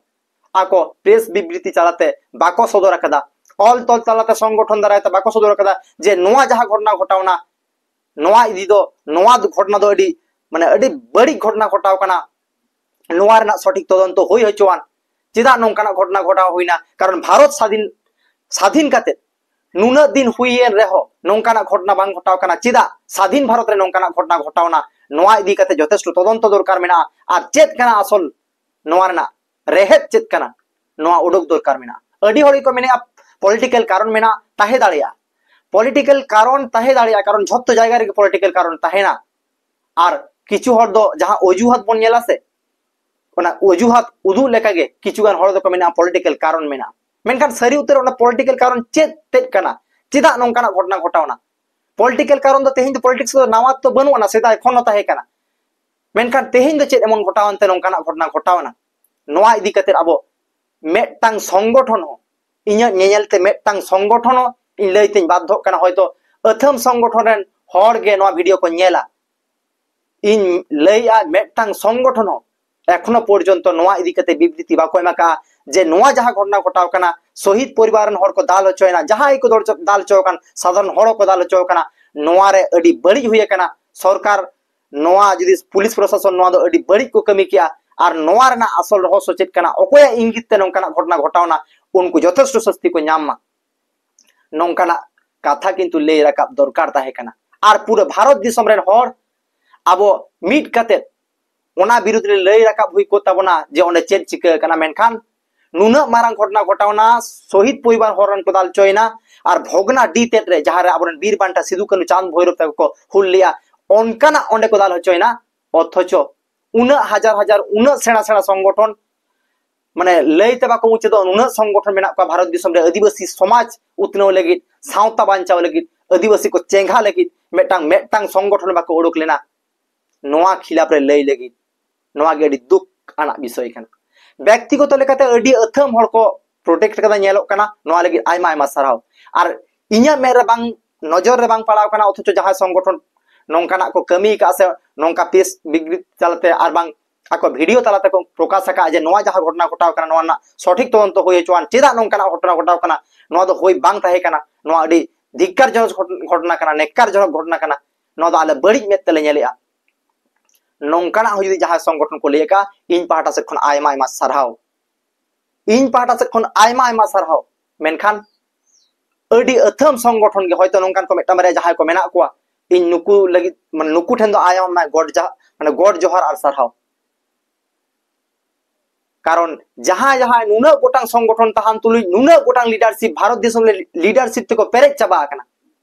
ᱟᱠᱚ ᱯᱨᱮᱥ ᱵᱤᱵᱨᱤᱛᱤ ᱛᱟᱞᱟᱛᱮ ᱵᱟᱠᱚ ᱥᱚᱫᱚᱨ ᱟᱠᱟᱫᱟ, ᱚᱞ ᱛᱚᱞ ᱛᱟᱞᱟᱛᱮ ᱥᱚᱝᱜᱚᱴᱷᱚᱱ ᱫᱟᱨᱟᱭ ᱛᱮ ᱵᱟᱠᱚ ᱥᱚᱫᱚᱨ ᱟᱠᱟᱫᱟ ᱡᱮ ᱱᱚᱣᱟ ᱡᱟᱦᱟᱸ ᱜᱷᱚᱴᱚᱱᱟ ᱜᱷᱚᱴᱟᱣᱱᱟ, ᱱᱚᱣᱟ ᱤᱫᱤ ᱫᱚ, ᱱᱚᱣᱟ ᱫᱚ ᱜᱷᱚᱴᱚᱱᱟ ᱫᱚ ᱟᱹᱰᱤ, ᱢᱟᱱᱮ, ᱟᱹᱰᱤ ᱵᱟᱹᱲᱤᱡ ᱜᱷᱚᱴᱚᱱᱟ ᱜᱷᱚᱴᱟᱣ ᱠᱟᱱᱟ, ᱱᱚᱣᱟ ᱨᱮᱱᱟᱜ ᱥᱚᱴᱷᱤᱠ ᱛᱚᱫᱚᱱᱛᱚ ᱦᱩᱭ ᱦᱚᱪᱚᱣᱟᱱ᱾ ᱪᱮᱫᱟᱜ ᱱᱚᱝᱠᱟᱱᱟᱜ ᱜᱷᱚᱴᱚᱱᱟ ᱜᱷᱚᱴᱟᱣ ᱦᱩᱭᱱᱟ? ᱠᱟᱨᱚᱱ ᱵᱷᱟᱨᱚᱛ ᱥᱟᱫᱷᱤᱱ, ᱥᱟᱫᱷᱤᱱ ᱠᱟᱛᱮ ᱱᱩᱱᱟᱹᱜ ᱫᱤᱱ ᱦᱩᱭᱮᱱ ᱨᱮᱦᱚᱸ ᱱᱚᱝᱠᱟᱱᱟᱜ ᱜᱷᱚᱴᱚᱱᱟ ᱵᱟᱝ ᱜᱷᱚᱴᱟᱣ ᱠᱟᱱᱟ᱾ ᱪᱮᱫᱟᱜ ᱥᱟᱫᱷᱤᱱ ᱵᱷᱟᱨᱚᱛ ᱨᱮ ᱱᱚᱝᱠᱟᱱᱟᱜ ᱜᱷᱚᱴᱚᱱᱟ ᱜᱷᱚᱴᱟᱣᱱᱟ, ᱱᱚᱣᱟ ᱤᱫᱤ ᱠᱟᱛᱮ ᱡᱚᱛᱷᱮᱥᱴᱚ ᱛᱚᱫᱚᱱᱛᱚ ᱫᱚᱨᱠᱟᱨ ᱢᱮᱱᱟᱜᱼᱟ᱾ ᱟᱨ ᱪᱮᱫ ᱠᱟᱱᱟ ᱟᱥᱚᱞ ᱱᱚᱣᱟ ᱨᱮᱱᱟᱜ ᱨᱮᱦᱮᱫ ᱪᱮᱫ ᱠᱟᱱᱟ, ᱱᱚᱣᱟ ᱩᱰᱩᱠ ᱫᱚᱨᱠᱟᱨ ᱢᱮᱱᱟᱜᱼᱟ᱾ ᱟᱹᱰᱤ ᱦᱚᱲ ᱜᱮᱠᱚ ᱢᱮᱱᱮᱫᱼᱟ ᱯᱚᱞᱤᱴᱤᱠᱟᱞ ᱠᱟᱨᱚᱱ ᱢᱮᱱᱟᱜᱼᱟ, ᱛᱟᱦᱮᱸ ᱫᱟᱲᱮᱭᱟᱜᱼᱟ᱾ ᱯᱚᱞᱤᱴᱤᱠᱟᱞ ᱠᱟᱨᱚᱱ ᱛᱟᱦᱮᱸ ᱫᱟᱲᱮᱭᱟᱜᱼᱟ, ᱠᱟᱨᱚᱱ ᱡᱷᱚᱛᱚ ᱡᱟᱭᱜᱟ ᱨᱮᱜᱮ ᱯᱚᱞᱤᱴᱤᱠᱟᱞ ᱠᱟᱨᱚᱱ ᱛᱟᱦᱮᱱᱟ᱾ ᱟᱨ ᱠᱤᱪᱷᱩ ᱦᱚᱲ ᱫᱚ ᱡᱟᱦᱟᱸ ᱚᱡᱩᱦᱟᱛ ᱵᱚᱱ ᱧᱮᱞᱟ ᱥᱮ, ᱚᱱᱟ ᱚᱡᱩᱦᱟᱛ ᱩᱫᱩᱜ ᱞᱮᱠᱟᱜᱮ ᱠᱤᱪᱷᱩ ᱜᱟᱱ ᱦᱚᱲ ᱫᱚᱠᱚ ᱢᱮᱱᱟ ᱯᱚᱞᱤᱴᱤᱠᱟᱞ ᱠᱟᱨᱚᱱ ᱢᱮᱱᱟᱜᱼᱟ᱾ ᱢᱮᱱᱠᱷᱟᱱ ᱥᱟᱹᱨᱤ ᱩᱛᱟᱹᱨ ᱚᱱᱟ ᱯᱚᱞᱤᱴᱤᱠᱟᱞ ᱠᱟᱨᱚᱱ ᱪᱮᱫ ᱛᱮᱫ ᱠᱟᱱᱟ? ᱪᱮᱫᱟᱜ ᱱᱚᱝᱠᱟᱱᱟᱜ ᱜᱷᱚᱴᱚᱱᱟ ᱜᱷᱚᱴᱟᱣᱱᱟ? ᱯᱚᱞᱤᱴᱤᱠᱟᱞ ᱠᱟᱨᱚᱱ ᱫᱚ ᱛᱮᱦᱮᱧ ᱫᱚ ᱯᱚᱞᱤᱴᱤᱠᱥ ᱫᱚ ᱱᱟᱣᱟ ᱫᱚ ᱵᱟᱹᱱᱩᱜ ᱟᱱᱟ, ᱥᱮᱫᱟᱭ ᱠᱷᱚᱱ ᱦᱚᱸ ᱛᱟᱦᱮᱸ ᱠᱟᱱᱟ᱾ ᱢᱮᱱᱠᱷᱟᱱ ᱛᱮᱦᱮᱧ ᱫᱚ ᱪᱮᱫ ᱮᱢᱚᱱ ᱜᱷᱚᱴᱟᱣᱟᱱ ᱛᱮ ᱱᱚᱝᱠᱟᱱᱟᱜ ᱜᱷᱚᱴᱚᱱᱟ ᱜᱷᱚᱴᱟᱣᱱᱟ? ᱱᱚᱣᱟ ᱤᱫᱤ ᱠᱟᱛᱮ ᱟᱵᱚ ᱢᱤᱫᱴᱟᱝ ᱥᱚᱝᱜᱚᱴᱷᱚᱱ ᱦᱚᱸ, ᱤᱧᱟᱹᱜ ᱧᱮᱧᱮᱞ ᱛᱮ ᱢᱤᱫᱴᱟᱝ ᱥᱚᱝᱜᱚᱴᱷᱚᱱ ᱦᱚᱸ ᱤᱧ ᱞᱟᱹᱭ ᱛᱮᱧ ᱵᱟᱫᱽᱫᱷᱚᱜ ᱠᱟᱱᱟ, ᱦᱚᱭᱛᱚ ᱟᱹᱛᱷᱟᱹᱢ ᱥᱚᱝᱜᱚᱴᱷᱚᱱ ᱨᱮᱱ ᱦᱚᱲ ᱜᱮ ᱱᱚᱣᱟ ᱵᱷᱤᱰᱤᱭᱳ ᱠᱚ ᱧᱮᱞᱟ᱾ ᱤᱧ ᱞᱟᱹᱭᱮᱜᱼᱟ, ᱢᱤᱫᱴᱟᱝ ᱥᱚᱝᱜᱚᱴᱷᱚᱱ ᱦᱚᱸ ᱮᱠᱷᱚᱱᱚ ᱯᱚᱨᱡᱚᱱᱛᱚ ᱱᱚᱣᱟ ᱤᱫᱤ ᱠᱟᱛᱮ ᱵᱤᱵᱨᱤᱛᱤ ᱵᱟᱠᱚ ᱮᱢ ᱟᱠᱟᱫᱼᱟ ᱡᱮ ᱱᱚᱣᱟ ᱡᱟᱦᱟᱸ ᱜᱷᱚᱴᱚᱱᱟ ᱜᱷᱚᱴᱟᱣ ᱠᱟᱱᱟ, ᱥᱚᱦᱤᱫ ᱯᱚᱨᱤᱵᱟᱨ ᱨᱮᱱ ᱦᱚᱲ ᱠᱚ ᱫᱟᱞ ᱦᱚᱪᱚᱭᱮᱱᱟ, ᱡᱟᱦᱟᱸᱭ ᱠᱚ ᱫᱚᱞ ᱪᱚ-, ᱫᱟᱞ ᱦᱚᱪᱚ ᱟᱠᱟᱱ ᱥᱟᱫᱷᱟᱨᱚᱱ ᱦᱚᱲ ᱠᱚ ᱫᱟᱞ ᱦᱚᱪᱚ ᱟᱠᱟᱱᱟ, ᱱᱚᱣᱟ ᱨᱮ ᱟᱹᱰᱤ ᱵᱟᱹᱲᱤᱡ ᱦᱩᱭ ᱟᱠᱟᱱᱟ᱾ ᱥᱚᱨᱠᱟᱨ ᱱᱚᱣᱟ ᱡᱩᱫᱤ ᱯᱩᱞᱤᱥ ᱯᱨᱚᱥᱟᱥᱚᱱ ᱱᱚᱣᱟ ᱫᱚ ᱟᱹᱰᱤ ᱵᱟᱹᱲᱤᱡ ᱠᱚ ᱠᱟᱹᱢᱤ ᱠᱮᱜᱼᱟ, ᱟᱨ ᱱᱚᱣᱟ ᱨᱮᱱᱟᱜ ᱟᱥᱚᱞ ᱨᱚᱦᱚᱥᱚ ᱪᱮᱫ ᱠᱟᱱᱟ, ᱚᱠᱚᱭᱟᱜ ᱤᱝᱜᱤᱛ ᱛᱮ ᱱᱚᱝᱠᱟᱱᱟᱜ ᱜᱷᱚᱴᱚᱱᱟ ᱜᱷᱚᱴᱟᱣᱱᱟ, ᱩᱱᱠᱩ ᱡᱚᱛᱷᱮᱥᱴᱚ ᱥᱟᱹᱥᱛᱤ ᱠᱚ ᱧᱟᱢ ᱢᱟ, ᱱᱚᱝᱠᱟᱱᱟᱜ ᱠᱟᱛᱷᱟ ᱠᱤᱱᱛᱩ ᱞᱟᱹᱭ ᱨᱟᱠᱟᱵ ᱫᱚᱨᱠᱟᱨ ᱛᱟᱦᱮᱸ ᱠᱟᱱᱟ᱾ ᱟᱨ ᱯᱩᱨᱟᱹ ᱵᱷᱟᱨᱚᱛ ᱫᱤᱥᱚᱢ ᱨᱮᱱ ᱦᱚᱲ ᱟᱵᱚ ᱢᱤᱫ ᱠᱟᱛᱮ ᱚᱱᱟ ᱵᱤᱨᱩᱫᱽ ᱨᱮ ᱞᱟᱹᱭ ᱨᱟᱠᱟᱵ ᱦᱩᱭ ᱠᱚᱜ ᱛᱟᱵᱚᱱᱟ ᱡᱮ ᱚᱸᱰᱮ ᱪᱮᱫ ᱪᱤᱠᱟᱹ ᱟᱠᱟᱱᱟ᱾ ᱢᱮᱱᱠᱷᱟᱱ ᱱᱩᱱᱟᱹᱜ ᱢᱟᱨᱟᱝ ᱜᱷᱚᱴᱚᱱᱟ ᱜᱷᱚᱴᱟᱣᱱᱟ, ᱥᱚᱦᱤᱫ ᱯᱚᱨᱤᱵᱟᱨ ᱦᱚᱲ ᱨᱮᱱ ᱠᱚ ᱫᱟᱞ ᱦᱚᱪᱚᱭᱮᱱᱟ, ᱟᱨ ᱵᱷᱚᱜᱽᱱᱟᱰᱤ ᱛᱮᱫ ᱨᱮ ᱡᱟᱦᱟᱸ ᱨᱮ ᱟᱵᱚᱨᱮᱱ ᱵᱤᱨ ᱵᱟᱱᱴᱟ ᱥᱤᱫᱩ ᱠᱟᱹᱱᱦᱩ ᱪᱟᱸᱫᱽ ᱵᱷᱳᱭᱨᱚᱵ ᱛᱟᱠᱚ ᱠᱚ ᱦᱩᱞ ᱞᱮᱜᱼᱟ, ᱚᱱᱠᱟᱱᱟᱜ ᱚᱸᱰᱮ ᱠᱚ ᱫᱟᱞ ᱦᱚᱪᱚᱭᱮᱱᱟ᱾ ᱚᱛᱷᱚᱪᱚ ᱩᱱᱟᱹᱜ ᱦᱟᱡᱟᱨ ᱦᱟᱡᱟᱨ, ᱩᱱᱟᱹᱜ ᱥᱮᱬᱟ ᱥᱮᱬᱟ ᱥᱚᱝᱜᱚᱴᱷᱚᱱ, ᱢᱟᱱᱮ ᱞᱟᱹᱭ ᱛᱮ ᱵᱟᱠᱚ ᱢᱩᱪᱟᱹᱫᱚᱜ, ᱱᱩᱱᱟᱹᱜ ᱥᱚᱝᱜᱚᱴᱷᱚᱱ ᱢᱮᱱᱟᱜ ᱠᱚᱣᱟ ᱵᱷᱟᱨᱚᱛ ᱫᱤᱥᱚᱢ ᱨᱮ, ᱟᱹᱫᱤᱵᱟᱹᱥᱤ ᱥᱚᱢᱟᱡᱽ ᱩᱛᱱᱟᱹᱣ ᱞᱟᱹᱜᱤᱫ, ᱥᱟᱶᱛᱟ ᱵᱟᱧᱪᱟᱣ ᱞᱟᱹᱜᱤᱫ, ᱟᱹᱫᱤᱵᱟᱹᱥᱤ ᱠᱚ ᱪᱮᱸᱜᱷᱟ ᱞᱟᱹᱜᱤᱫ ᱢᱤᱫᱴᱟᱝ, ᱢᱤᱫᱴᱟᱝ ᱥᱚᱝᱜᱚᱴᱷᱚᱱ ᱵᱟᱠᱚ ᱩᱰᱩᱠ ᱞᱮᱱᱟ ᱱᱚᱣᱟ ᱠᱷᱤᱞᱟᱯ ᱨᱮ ᱞᱟᱹᱭ ᱞᱟᱹᱜᱤᱫ᱾ ᱱᱚᱣᱟ ᱜᱮ ᱟᱹᱰᱤ ᱫᱩᱠ ᱟᱱᱟᱜ ᱵᱤᱥᱚᱭ ᱠᱟᱱᱟ᱾ ᱵᱮᱠᱛᱤᱜᱚᱛᱚ ᱞᱮᱠᱟᱛᱮ ᱟᱹᱰᱤ ᱟᱹᱛᱷᱟᱹᱢ ᱦᱚᱲ ᱠᱚ ᱯᱨᱚᱴᱮᱠᱴ ᱠᱟᱫᱟ, ᱧᱮᱞᱚᱜ ᱠᱟᱱᱟ᱾ ᱱᱚᱣᱟ ᱞᱟᱹᱜᱤᱫ ᱟᱭᱢᱟ ᱟᱭᱢᱟ ᱥᱟᱨᱦᱟᱣ᱾ ᱟᱨ ᱤᱧᱟᱹᱜ ᱢᱮᱫ ᱨᱮ ᱵᱟᱝ, ᱱᱚᱡᱚᱨ ᱨᱮ ᱵᱟᱝ ᱯᱟᱲᱟᱣ ᱠᱟᱱᱟ, ᱚᱛᱷᱚᱪᱚ ᱡᱟᱦᱟᱸᱭ ᱥᱚᱝᱜᱚᱴᱷᱚᱱ ᱱᱚᱝᱠᱟᱱᱟᱜ ᱠᱚ ᱠᱟᱹᱢᱤ ᱟᱠᱟᱫᱼᱟ ᱥᱮ ᱱᱚᱝᱠᱟ ᱯᱨᱮᱥ ᱵᱤᱵᱨᱤᱛᱤ ᱛᱟᱞᱟᱛᱮ ᱟᱨ ᱵᱟᱝ ᱟᱠᱚ ᱵᱷᱤᱰᱤᱭᱳ ᱛᱟᱞᱟ ᱛᱮᱠᱚ ᱯᱨᱚᱠᱟᱥ ᱟᱠᱟᱫᱼᱟ ᱡᱮ ᱱᱚᱣᱟ ᱡᱟᱦᱟᱸ ᱜᱷᱚᱴᱚᱱᱟ ᱜᱷᱚᱴᱟᱣ ᱠᱟᱱᱟ, ᱱᱚᱣᱟ ᱨᱮᱱᱟᱜ ᱥᱚᱴᱷᱤᱠ ᱛᱚᱫᱚᱱᱛᱚ ᱦᱩᱭ ᱦᱚᱪᱚᱣᱟᱱ, ᱪᱮᱫᱟᱜ ᱱᱚᱝᱠᱟᱱᱟᱜ ᱜᱷᱚᱴᱚᱱᱟ ᱜᱷᱚᱴᱟᱣ ᱠᱟᱱᱟ, ᱱᱚᱣᱟ ᱫᱚ ᱦᱩᱭ ᱵᱟᱝ ᱛᱟᱦᱮᱸ ᱠᱟᱱᱟ, ᱱᱚᱣᱟ ᱟᱹᱰᱤ ᱫᱷᱤᱠᱠᱟᱨᱡᱚᱱᱚᱠ ᱜᱷᱚᱴ-, ᱜᱷᱚᱴᱚᱱᱟ ᱠᱟᱱᱟ, ᱱᱮᱠᱠᱟᱨᱡᱚᱱᱚᱠ ᱜᱷᱚᱴᱚᱱᱟ ᱠᱟᱱᱟ, ᱱᱚᱣᱟ ᱫᱚ ᱟᱞᱮ ᱵᱟᱹᱲᱤᱡ ᱢᱮᱫ ᱛᱮᱞᱮ ᱧᱮᱞᱮᱜᱼᱟ᱾ ᱱᱚᱝᱠᱟᱱᱟᱜ ᱦᱚᱸ ᱡᱩᱫᱤ ᱡᱟᱦᱟᱸᱭ ᱥᱚᱝᱜᱚᱴᱷᱚᱱ ᱠᱚ ᱞᱟᱹᱭ ᱟᱠᱟᱫᱼᱟ, ᱤᱧ ᱯᱟᱦᱴᱟ ᱥᱮᱫ ᱠᱷᱚᱱ ᱟᱭᱢᱟ ᱟᱭᱢᱟ ᱥᱟᱨᱦᱟᱣ, ᱤᱧ ᱯᱟᱦᱴᱟ ᱥᱮᱫ ᱠᱷᱚᱱ ᱟᱭᱢᱟ ᱟᱭᱢᱟ ᱥᱟᱨᱦᱟᱣ᱾ ᱢᱮᱱᱠᱷᱟᱱ ᱟᱹᱰᱤ ᱟᱹᱛᱷᱟᱹᱢ ᱥᱚᱝᱜᱚᱴᱷᱚᱱ ᱜᱮ ᱦᱚᱭᱛᱳ ᱱᱚᱝᱠᱟᱱ ᱠᱚ ᱢᱤᱫᱴᱟᱝ ᱵᱟᱨᱭᱟ ᱡᱟᱦᱟᱸᱭ ᱠᱚ ᱢᱮᱱᱟᱜ ᱠᱚᱣᱟ, ᱤᱧ ᱱᱩᱠᱩ ᱞᱟᱹᱜᱤᱫ, ᱢᱟᱱᱮ, ᱱᱩᱠᱩ ᱴᱷᱮᱱ ᱫᱚ ᱟᱭᱢᱟ ᱜᱚᱰ ᱡᱟᱦᱟᱸ, ᱢᱟᱱᱮ, ᱜᱚᱰ ᱡᱚᱦᱟᱨ ᱟᱨ ᱥᱟᱨᱦᱟᱣ᱾ ᱠᱟᱨᱚᱱ ᱡᱟᱦᱟᱸᱭ ᱡᱟᱦᱟᱸᱭ ᱱᱩᱱᱟᱹᱜ ᱜᱚᱴᱟᱝ ᱥᱚᱝᱜᱚᱴᱷᱚᱱ ᱛᱟᱦᱮᱱ ᱛᱩᱞᱩᱡ ᱱᱩᱱᱟᱹᱜ ᱜᱚᱴᱟᱝ ᱞᱤᱰᱟᱨᱥᱤᱯ, ᱵᱷᱟᱨᱚᱛ ᱫᱤᱥᱚᱢ ᱨᱮ ᱞᱤᱰᱟᱨᱥᱤᱯ ᱛᱮᱠᱚ ᱯᱮᱨᱮᱡ ᱪᱟᱵᱟ ᱟᱠᱟᱱᱟ,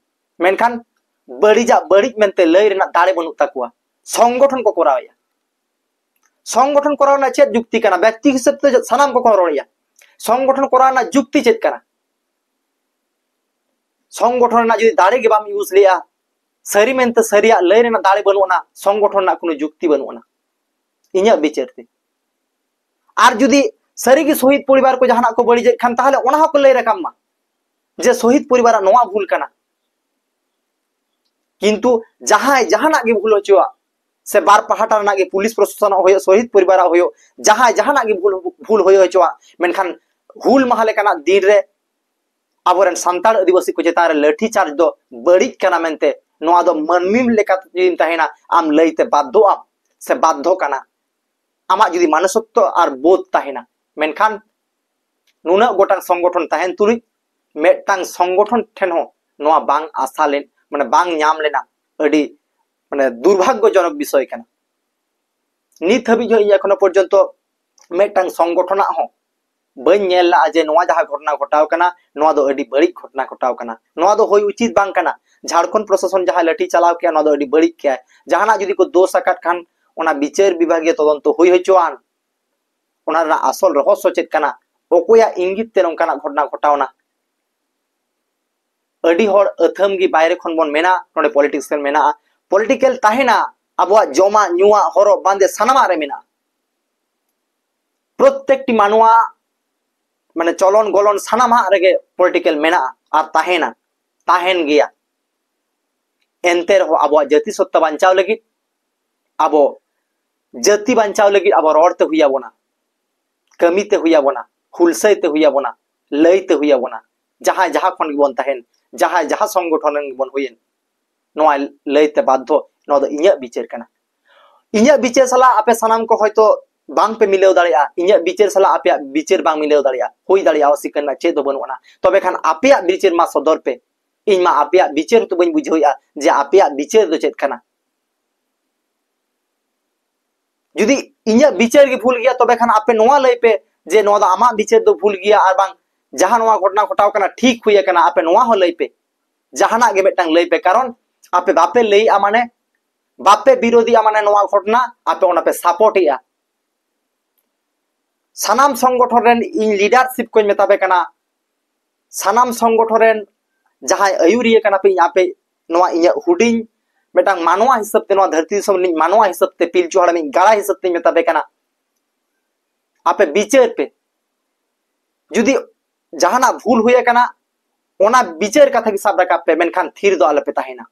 ᱢᱮᱱᱠᱷᱟᱱ ᱵᱟᱹᱲᱤᱡᱟᱜ ᱵᱟᱹᱲᱤᱡ ᱢᱮᱱᱛᱮ ᱞᱟᱹᱭ ᱨᱮᱱᱟᱜ ᱫᱟᱲᱮ ᱵᱟᱹᱱᱩᱜ ᱛᱟᱠᱚᱣᱟ᱾ ᱥᱚᱝᱜᱚᱴᱷᱚᱱ ᱠᱚ ᱠᱚᱨᱟᱣᱮᱫᱼᱟ᱾ ᱥᱚᱝᱜᱚᱴᱷᱚᱱ ᱠᱚᱨᱟᱣ ᱨᱮᱱᱟᱜ ᱪᱮᱫ ᱡᱩᱠᱛᱤ ᱠᱟᱱᱟ? ᱵᱮᱠᱛᱤ ᱦᱤᱥᱟᱹᱵ ᱛᱮ ᱥᱟᱱᱟᱢ ᱠᱚᱠᱚ ᱨᱚᱲᱮᱫᱼᱟ᱾ ᱥᱚᱝᱜᱚᱴᱷᱚᱱ ᱠᱚᱨᱟᱣ ᱨᱮᱱᱟᱜ ᱡᱩᱠᱛᱤ ᱪᱮᱫ ᱠᱟᱱᱟ? ᱥᱚᱝᱜᱚᱴᱷᱚᱱ ᱨᱮᱱᱟᱜ ᱡᱩᱫᱤ ᱫᱟᱲᱮ ᱜᱮ ᱵᱟᱢ ᱤᱭᱩᱡᱽ ᱞᱮᱜᱼᱟ, ᱥᱟᱹᱨᱤ ᱢᱮᱱᱛᱮ ᱥᱟᱹᱨᱤᱭᱟᱜ ᱞᱟᱹᱭ ᱨᱮᱱᱟᱜ ᱫᱟᱲᱮ ᱵᱟᱹᱱᱩᱜ ᱟᱱᱟ, ᱥᱚᱝᱜᱚᱴᱷᱚᱱ ᱨᱮᱱᱟᱜ ᱠᱳᱱᱳ ᱡᱩᱠᱛᱤ ᱵᱟᱹᱱᱩᱜ ᱟᱱᱟ ᱤᱧᱟᱹᱜ ᱵᱤᱪᱟᱹᱨ ᱛᱮ᱾ ᱟᱨ ᱡᱩᱫᱤ ᱥᱟᱹᱨᱤᱜᱮ ᱥᱚᱦᱤᱫ ᱯᱚᱨᱤᱵᱟᱨ ᱠᱚ ᱡᱟᱦᱟᱱᱟᱜ ᱠᱚ ᱵᱟᱹᱲᱤᱡᱮᱫ ᱠᱷᱟᱱ, ᱛᱟᱦᱚᱞᱮ ᱚᱱᱟ ᱦᱚᱸᱠᱚ ᱞᱟᱹᱭ ᱨᱟᱠᱟᱵ ᱢᱟ ᱡᱮ ᱥᱚᱦᱤᱫ ᱯᱚᱨᱤᱵᱟᱨᱟᱜ ᱱᱚᱣᱟ ᱵᱷᱩᱞ ᱠᱟᱱᱟ᱾ ᱠᱤᱱᱛᱩ ᱡᱟᱦᱟᱸᱭ ᱡᱟᱦᱟᱱᱟᱜ ᱜᱮ ᱵᱷᱩᱞ ᱦᱚᱪᱚᱣᱟᱜ, ᱥᱮ ᱵᱟᱨ ᱯᱟᱦᱴᱟ ᱨᱮᱱᱟᱜ ᱜᱮ, ᱯᱩᱞᱤᱥ ᱯᱨᱚᱥᱟᱥᱚᱱᱟᱜ ᱦᱩᱭᱩᱜ, ᱥᱚᱦᱤᱫ ᱯᱚᱨᱤᱵᱟᱨᱟᱜ ᱦᱩᱭᱩᱜ, ᱡᱟᱦᱟᱸᱭ ᱡᱟᱦᱟᱱᱟᱜ ᱜᱮ ᱵᱷᱩᱞ, ᱵᱷᱩᱞ ᱦᱩᱭ ᱦᱚᱪᱚᱣᱟᱜ, ᱢᱮᱱᱠᱷᱟᱱ ᱦᱩᱞ ᱢᱟᱦᱟ ᱞᱮᱠᱟᱱᱟᱜ ᱫᱤᱱ ᱨᱮ ᱟᱵᱚᱨᱮᱱ ᱥᱟᱱᱛᱟᱲ ᱟᱹᱫᱤᱵᱟᱹᱥᱤ ᱠᱚ ᱪᱮᱛᱟᱱ ᱨᱮ ᱞᱟᱹᱴᱷᱤ ᱪᱟᱨᱡᱽ ᱫᱚ ᱵᱟᱹᱲᱤᱡ ᱠᱟᱱᱟ ᱢᱮᱱᱛᱮ, ᱱᱚᱣᱟ ᱫᱚ ᱢᱟᱹᱱᱢᱤ ᱞᱮᱠᱟᱛᱮ ᱡᱩᱫᱤᱢ ᱛᱟᱦᱮᱱᱟ, ᱟᱢ ᱞᱟᱹᱭᱛᱮ ᱵᱟᱫᱽᱫᱷᱚᱜ ᱟᱢ ᱥᱮ ᱵᱟᱫᱽᱫᱷᱚ ᱠᱟᱱᱟ᱾ ᱟᱢᱟᱜ ᱡᱩᱫᱤ ᱢᱟᱱᱩᱥᱚᱛᱛᱚ ᱟᱨ ᱵᱳᱫᱷ ᱛᱟᱦᱮᱱᱟ, ᱢᱮᱱᱠᱷᱟᱱ ᱱᱩᱱᱟᱹᱜ ᱜᱚᱴᱟᱝ ᱥᱚᱝᱜᱚᱴᱷᱚᱱ ᱛᱟᱦᱮᱱ ᱛᱩᱞᱩᱡ ᱢᱤᱫᱴᱟᱝ ᱥᱚᱝᱜᱚᱴᱷᱚᱱ ᱴᱷᱮᱱ ᱦᱚᱸ ᱱᱚᱣᱟ ᱵᱟᱝ ᱟᱥᱟ ᱞᱮᱱ, ᱢᱟᱱᱮ, ᱵᱟᱝ ᱧᱟᱢ ᱞᱮᱱᱟ᱾ ᱟᱹᱰᱤ, ᱢᱟᱱᱮ, ᱫᱩᱨᱵᱷᱟᱜᱽᱜᱚᱡᱚᱱᱚᱠ ᱵᱤᱥᱚᱭ ᱠᱟᱱᱟ᱾ ᱱᱤᱛ ᱦᱟᱹᱵᱤᱡ ᱦᱚᱸ ᱤᱧ ᱮᱠᱷᱚᱱᱳ ᱯᱚᱨᱡᱚᱱᱛᱚ ᱢᱤᱫᱴᱟᱝ ᱥᱚᱝᱜᱚᱴᱷᱚᱱᱟᱜ ᱦᱚᱸ ᱵᱟᱹᱧ ᱧᱮᱞ ᱞᱟᱜᱼᱟ ᱡᱮ ᱱᱚᱣᱟ ᱡᱟᱦᱟᱸ ᱜᱷᱚᱴᱚᱱᱟ ᱜᱷᱚᱴᱟᱣ ᱠᱟᱱᱟ, ᱱᱚᱣᱟ ᱫᱚ ᱟᱹᱰᱤ ᱵᱟᱹᱲᱤᱡ ᱜᱷᱚᱴᱚᱱᱟ ᱜᱷᱚᱴᱟᱣ ᱠᱟᱱᱟ, ᱱᱚᱣᱟ ᱫᱚ ᱦᱩᱭ ᱩᱪᱤᱛ ᱵᱟᱝ ᱠᱟᱱᱟ᱾ ᱡᱷᱟᱲᱠᱷᱚᱸᱰ ᱯᱨᱚᱥᱟᱥᱚᱱ ᱡᱟᱦᱟᱸᱭ ᱞᱟᱹᱴᱷᱤ ᱪᱟᱞᱟᱣ ᱠᱮᱜᱼᱟ, ᱱᱚᱣᱟ ᱫᱚ ᱟᱹᱰᱤ ᱵᱟᱹᱲᱤᱡ ᱠᱮᱜᱼᱟᱭ᱾ ᱡᱟᱦᱟᱱᱟᱜ ᱡᱩᱫᱤ ᱠᱚ ᱫᱳᱥ ᱟᱠᱟᱫ ᱠᱷᱟᱱ, ᱚᱱᱟ ᱵᱤᱪᱟᱹᱨ ᱵᱤᱵᱷᱟᱜᱤᱭᱚ ᱛᱚᱫᱚᱱᱛᱚ ᱦᱩᱭ ᱦᱚᱪᱚᱣᱟᱱ, ᱚᱱᱟ ᱨᱮᱱᱟᱜ ᱟᱥᱚᱞ ᱨᱚᱦᱚᱥᱥᱚ ᱪᱮᱫ ᱠᱟᱱᱟ, ᱚᱠᱚᱭᱟᱜ ᱤᱝᱜᱤᱛ ᱛᱮ ᱱᱚᱝᱠᱟᱱᱟᱜ ᱜᱷᱚᱴᱚᱱᱟ ᱜᱷᱚᱴᱟᱣᱱᱟ᱾ ᱟᱹᱰᱤ ᱦᱚᱲ ᱟᱹᱛᱷᱟᱹᱢ ᱜᱮ ᱵᱟᱭᱨᱮ ᱠᱷᱚᱱ ᱵᱚᱱ ᱢᱮᱱᱟ, ᱱᱚᱰᱮ ᱯᱚᱞᱤᱴᱤᱠᱥ ᱨᱮ ᱢᱮᱱᱟᱜᱼᱟ, ᱯᱚᱞᱤᱴᱤᱠᱮᱞ ᱛᱟᱦᱮᱱᱟ, ᱟᱵᱚᱣᱟᱜ ᱡᱚᱢᱟᱜ, ᱧᱩᱣᱟᱜ, ᱦᱚᱨᱚᱜ, ᱵᱟᱸᱫᱮ ᱥᱟᱱᱟᱢᱟᱜ ᱨᱮ ᱢᱮᱱᱟᱜᱼᱟ᱾ ᱯᱨᱚᱛᱛᱮᱠᱴᱤ ᱢᱟᱱᱣᱟ, ᱢᱟᱱᱮ, ᱪᱚᱞᱚᱱ ᱜᱚᱞᱚᱱ ᱥᱟᱱᱟᱢᱟᱜ ᱨᱮᱜᱮ ᱯᱚᱞᱤᱴᱤᱠᱮᱞ ᱢᱮᱱᱟᱜᱼᱟ ᱟᱨ ᱛᱟᱦᱮᱱᱟ, ᱛᱟᱦᱮᱱ ᱜᱮᱭᱟ᱾ ᱮᱱᱛᱮ ᱨᱮᱦᱚᱸ ᱟᱵᱚᱣᱟᱜ ᱡᱟᱹᱛᱤ ᱥᱚᱛᱛᱟ ᱵᱟᱧᱪᱟᱣ ᱞᱟᱹᱜᱤᱫ, ᱟᱵᱚ ᱡᱟᱹᱛᱤ ᱵᱟᱧᱪᱟᱣ ᱞᱟᱹᱜᱤᱫ ᱟᱵᱚ ᱨᱚᱲ ᱛᱮ ᱦᱩᱭ ᱟᱵᱚᱱᱟ, ᱠᱟᱹᱢᱤ ᱛᱮ ᱦᱩᱭ ᱟᱵᱚᱱᱟ, ᱦᱩᱞᱥᱟᱹᱭ ᱛᱮ ᱦᱩᱭ ᱟᱵᱚᱱᱟ, ᱞᱟᱹᱭ ᱛᱮ ᱦᱩᱭ ᱟᱵᱚᱱᱟ᱾ ᱡᱟᱦᱟᱸᱭ ᱡᱟᱦᱟᱸ ᱠᱷᱚᱱ ᱜᱮᱵᱚᱱ ᱛᱟᱦᱮᱱ, ᱡᱟᱦᱟᱸᱭ ᱡᱟᱦᱟᱸ ᱥᱚᱝᱜᱚᱴᱷᱚᱱ ᱨᱮᱱ ᱜᱮᱵᱚᱱ ᱦᱩᱭᱮᱱ, ᱱᱚᱣᱟ ᱞᱟᱹᱭ ᱛᱮ ᱵᱟᱫᱽᱫᱷᱚ, ᱱᱚᱣᱟ ᱫᱚ ᱤᱧᱟᱹᱜ ᱵᱤᱪᱟᱹᱨ ᱠᱟᱱᱟ᱾ ᱤᱧᱟᱹᱜ ᱵᱤᱪᱟᱹᱨ ᱥᱟᱞᱟᱜ ᱟᱯᱮ ᱥᱟᱱᱟᱢ ᱠᱚ ᱦᱚᱭᱛᱳ ᱵᱟᱝ ᱯᱮ ᱢᱤᱞᱟᱹᱣ ᱫᱟᱲᱮᱭᱟᱜᱼᱟ, ᱤᱧᱟᱹᱜ ᱵᱤᱪᱟᱹᱨ ᱥᱟᱞᱟᱜ ᱟᱯᱮᱭᱟᱜ ᱵᱤᱪᱟᱹᱨ ᱵᱟᱝ ᱢᱤᱞᱟᱹᱣ ᱫᱟᱲᱮᱭᱟᱜᱼᱟ, ᱦᱩᱭ ᱫᱟᱲᱮᱭᱟᱜᱼᱟ, ᱚᱥᱤᱠᱟᱹᱨ ᱨᱮᱱᱟᱜ ᱪᱮᱫ ᱦᱚᱸ ᱵᱟᱹᱱᱩᱜ ᱟᱱᱟ᱾ ᱛᱚᱵᱮ ᱠᱷᱟᱱ ᱟᱯᱮᱭᱟᱜ ᱵᱤᱪᱟᱹᱨ ᱢᱟ ᱥᱚᱫᱚᱨ ᱯᱮ, ᱤᱧ ᱢᱟ ᱟᱯᱮᱭᱟᱜ ᱵᱤᱪᱟᱹᱨ ᱛᱚ ᱵᱟᱹᱧ ᱵᱩᱡᱷᱟᱹᱣᱮᱫᱼᱟ ᱡᱮ ᱟᱯᱮᱭᱟᱜ ᱵᱤᱪᱟᱹᱨ ᱫᱚ ᱪᱮᱫ ᱠᱟᱱᱟ᱾ ᱡᱩᱫᱤ ᱤᱧᱟᱹᱜ ᱵᱤᱪᱟᱹᱨ ᱜᱮ ᱵᱷᱩᱞ ᱜᱮᱭᱟ, ᱛᱚᱵᱮ ᱠᱷᱟᱱ ᱟᱯᱮ ᱱᱚᱣᱟ ᱞᱟᱹᱭ ᱯᱮ ᱡᱮ ᱱᱚᱣᱟ ᱫᱚ ᱟᱢᱟᱜ ᱵᱤᱪᱟᱹᱨ ᱫᱚ ᱵᱷᱩᱞ ᱜᱮᱭᱟ, ᱟᱨ ᱵᱟᱝ ᱡᱟᱦᱟᱸ ᱱᱚᱣᱟ ᱜᱷᱚᱴᱚᱱᱟ ᱜᱷᱚᱴᱟᱣ ᱠᱟᱱᱟ ᱴᱷᱤᱠ ᱦᱩᱭ ᱟᱠᱟᱱᱟ, ᱟᱯᱮ ᱱᱚᱣᱟ ᱦᱚᱸ ᱞᱟᱹᱭ ᱯᱮ, ᱡᱟᱦᱟᱱᱟᱜ ᱜᱮ ᱢᱤᱫᱴᱟᱝ ᱞᱟᱹᱭ ᱯᱮ᱾ ᱠᱟᱨᱚᱱ ᱟᱯᱮ ᱵᱟᱯᱮ ᱞᱟᱹᱭᱮᱜᱼᱟ, ᱢᱟᱱᱮ ᱵᱟᱯᱮ ᱵᱤᱨᱳᱫᱷᱤᱜᱼᱟ, ᱢᱟᱱᱮ ᱱᱚᱣᱟ ᱜᱷᱚᱴᱚᱱᱟ ᱟᱯᱮ ᱚᱱᱟ ᱯᱮ ᱥᱟᱯᱳᱨᱴ ᱮᱜᱼᱟ᱾ ᱥᱟᱱᱟᱢ ᱥᱚᱝᱜᱚᱴᱷᱚᱱ ᱨᱮᱱ ᱤᱧ ᱞᱤᱰᱟᱨᱥᱤᱯ ᱠᱚᱧ ᱢᱮᱛᱟ ᱯᱮ ᱠᱟᱱᱟ, ᱥᱟᱱᱟᱢ ᱥᱚᱝᱜᱚᱴᱷᱚᱱ ᱨᱮᱱ ᱡᱟᱦᱟᱸᱭ ᱟᱹᱭᱩᱨᱤᱭᱟᱹ ᱠᱟᱱᱟ ᱯᱮ, ᱤᱧ ᱟᱯᱮ ᱱᱚᱣᱟ ᱤᱧᱟᱹᱜ ᱦᱩᱰᱤᱧ ᱢᱤᱫᱴᱟᱝ ᱢᱟᱱᱣᱟ ᱦᱤᱥᱟᱹᱵ ᱛᱮ, ᱱᱚᱣᱟ ᱫᱷᱟᱹᱨᱛᱤ ᱫᱤᱥᱚᱢ ᱨᱤᱱᱤᱡ ᱢᱟᱱᱣᱟ ᱦᱤᱥᱟᱹᱵ ᱛᱮ, ᱯᱤᱞᱪᱩ ᱦᱟᱲᱟᱢᱤᱡ ᱜᱟᱲᱟ ᱦᱤᱥᱟᱹᱵ ᱛᱮᱧ ᱢᱮᱛᱟ ᱯᱮ ᱠᱟᱱᱟ, ᱟᱯᱮ ᱵᱤᱪᱟᱹᱨ ᱯᱮ᱾ ᱡᱩᱫᱤ ᱡᱟᱦᱟᱱᱟᱜ ᱵᱷᱩᱞ ᱦᱩᱭ ᱟᱠᱟᱱᱟ, ᱚᱱᱟ ᱵᱤᱪᱟᱹᱨ ᱠᱟᱛᱷᱟ ᱜᱮ ᱥᱟᱵ ᱨᱟᱠᱟᱵ ᱯᱮ, ᱢᱮᱱᱠᱷᱟᱱ ᱛᱷᱤᱨ ᱫᱚ ᱟᱞᱚ ᱯᱮ ᱛᱟᱦᱮᱱᱟ᱾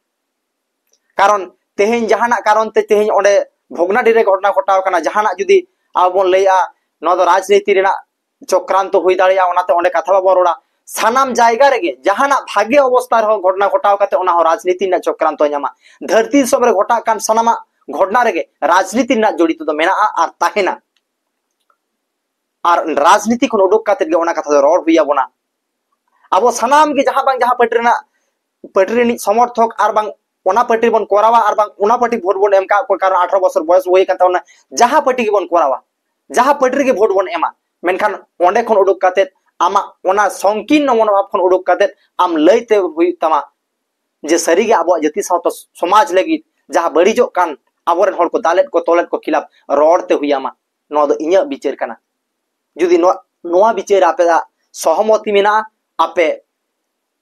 ᱠᱟᱨᱚᱱ ᱛᱮᱦᱮᱧ ᱡᱟᱦᱟᱱᱟᱜ ᱠᱟᱨᱚᱱ ᱛᱮ ᱛᱮᱦᱮᱧ ᱚᱸᱰᱮ ᱵᱷᱚᱜᱽᱱᱟᱰᱤ ᱨᱮ ᱜᱷᱚᱴᱚᱱᱟ ᱜᱷᱚᱴᱟᱣ ᱟᱠᱟᱱᱟ, ᱡᱟᱦᱟᱱᱟᱜ ᱡᱩᱫᱤ ᱟᱵᱚ ᱵᱚᱱ ᱞᱟᱹᱭᱟ ᱱᱚᱣᱟ ᱫᱚ ᱨᱟᱡᱽᱱᱤᱛᱤ ᱨᱮᱱᱟᱜ ᱪᱚᱠᱨᱟᱱᱛᱚ ᱦᱩᱭ ᱫᱟᱲᱮᱭᱟᱜᱼᱟ, ᱚᱱᱟᱛᱮ ᱚᱸᱰᱮ ᱠᱟᱛᱷᱟ ᱵᱟᱵᱚᱱ ᱨᱚᱲᱟ᱾ ᱥᱟᱱᱟᱢ ᱡᱟᱭᱜᱟ ᱨᱮᱜᱮ ᱡᱟᱦᱟᱱᱟᱜ ᱵᱷᱟᱜᱮ ᱚᱵᱚᱥᱛᱟ ᱨᱮᱦᱚᱸ ᱜᱷᱚᱴᱚᱱᱟ ᱜᱷᱚᱴᱟᱣ ᱠᱟᱛᱮ ᱚᱱᱟ ᱦᱚᱸ ᱨᱟᱡᱽᱱᱤᱛᱤ ᱨᱮᱱᱟᱜ ᱪᱚᱠᱨᱟᱱᱛᱚ ᱧᱟᱢᱟ᱾ ᱫᱷᱟᱹᱨᱛᱤ ᱫᱤᱥᱚᱢ ᱨᱮ ᱜᱷᱚᱴᱟᱜ ᱠᱟᱱ ᱥᱟᱱᱟᱢᱟᱜ ᱜᱷᱚᱴᱚᱱᱟ ᱨᱮᱜᱮ ᱨᱟᱡᱽᱱᱤᱛᱤ ᱨᱮᱱᱟᱜ ᱡᱚᱲᱤᱛ ᱫᱚ ᱢᱮᱱᱟᱜᱼᱟ ᱟᱨ ᱛᱟᱦᱮᱱᱟ᱾ ᱟᱨ ᱨᱟᱡᱽᱱᱤᱛᱤ ᱠᱷᱚᱱ ᱩᱰᱩᱠ ᱠᱟᱛᱮ ᱜᱮ ᱚᱱᱟ ᱠᱟᱛᱷᱟ ᱫᱚ ᱨᱚᱲ ᱦᱩᱭ ᱟᱵᱚᱱᱟ᱾ ᱟᱵᱚ ᱥᱟᱱᱟᱢ ᱜᱮ ᱡᱟᱦᱟᱸ ᱵᱟᱝ ᱡᱟᱦᱟᱸ ᱯᱟᱹᱴᱤ ᱨᱮᱱᱟᱜ, ᱯᱟᱹᱴᱤ ᱨᱤᱱᱤᱡ ᱥᱚᱢᱚᱨᱛᱷᱚᱠ ᱟᱨ ᱵᱟᱝ ᱚᱱᱟ ᱯᱟᱹᱴᱤ ᱵᱚᱱ ᱠᱚᱨᱟᱣᱟ ᱟᱨ ᱵᱟᱝ ᱚᱱᱟ ᱯᱟᱹᱴᱤ ᱵᱷᱳᱴ ᱵᱚᱱ ᱮᱢ ᱠᱟᱜ ᱠᱚᱣᱟ, ᱠᱟᱨᱚᱱ ᱟᱴᱷᱨᱚ ᱵᱚᱪᱷᱚᱨ ᱵᱚᱭᱚᱥ ᱦᱩᱭ ᱟᱠᱟᱱ ᱛᱟᱵᱚᱱᱟ, ᱡᱟᱦᱟᱸ ᱯᱟᱹᱴᱤ ᱜᱮᱵᱚᱱ ᱠᱚᱨᱟᱣᱟ, ᱡᱟᱦᱟᱸ ᱯᱟᱹᱴᱤ ᱨᱮᱜᱮ ᱵᱷᱳᱴ ᱵᱚᱱ ᱮᱢᱟ, ᱢᱮᱱᱠᱷᱟᱱ ᱚᱸᱰᱮ ᱠᱷᱚᱱ ᱩᱰᱩᱠ ᱠᱟᱛᱮ ᱟᱢᱟᱜ ᱚᱱᱟ ᱥᱚᱝᱠᱤᱨᱱᱚ ᱢᱚᱱᱳᱵᱷᱟᱵ ᱠᱷᱚᱱ ᱩᱰᱩᱠ ᱠᱟᱛᱮ ᱟᱢ ᱞᱟᱹᱭ ᱛᱮ ᱦᱩᱭᱩᱜ ᱛᱟᱢᱟ ᱡᱮ ᱥᱟᱹᱨᱤᱜᱮ ᱟᱵᱚᱣᱟᱜ ᱡᱟᱹᱛᱤ ᱥᱟᱶᱛᱟ ᱥᱚᱢᱟᱡᱽ ᱞᱟᱹᱜᱤᱫ ᱡᱟᱦᱟᱸ ᱵᱟᱹᱲᱤᱡᱚᱜ ᱠᱟᱱ, ᱟᱵᱚᱨᱮᱱ ᱦᱚᱲ ᱠᱚ ᱫᱟᱞᱮᱫ ᱠᱚ ᱛᱚᱞᱮᱫ ᱠᱚ ᱠᱷᱤᱞᱟᱯ ᱨᱚᱲ ᱛᱮ ᱦᱩᱭ ᱟᱢᱟ᱾ ᱱᱚᱣᱟ ᱫᱚ ᱤᱧᱟᱹᱜ ᱵᱤᱪᱟᱹᱨ ᱠᱟᱱᱟ᱾ ᱡᱩᱫᱤ ᱱᱚᱣᱟ, ᱱᱚᱣᱟ ᱵᱤᱪᱟᱹᱨ ᱨᱮ ᱟᱯᱮᱭᱟᱜ ᱥᱚᱦᱚᱢᱚᱛᱤ ᱢᱮᱱᱟᱜᱼᱟ, ᱟᱯᱮ,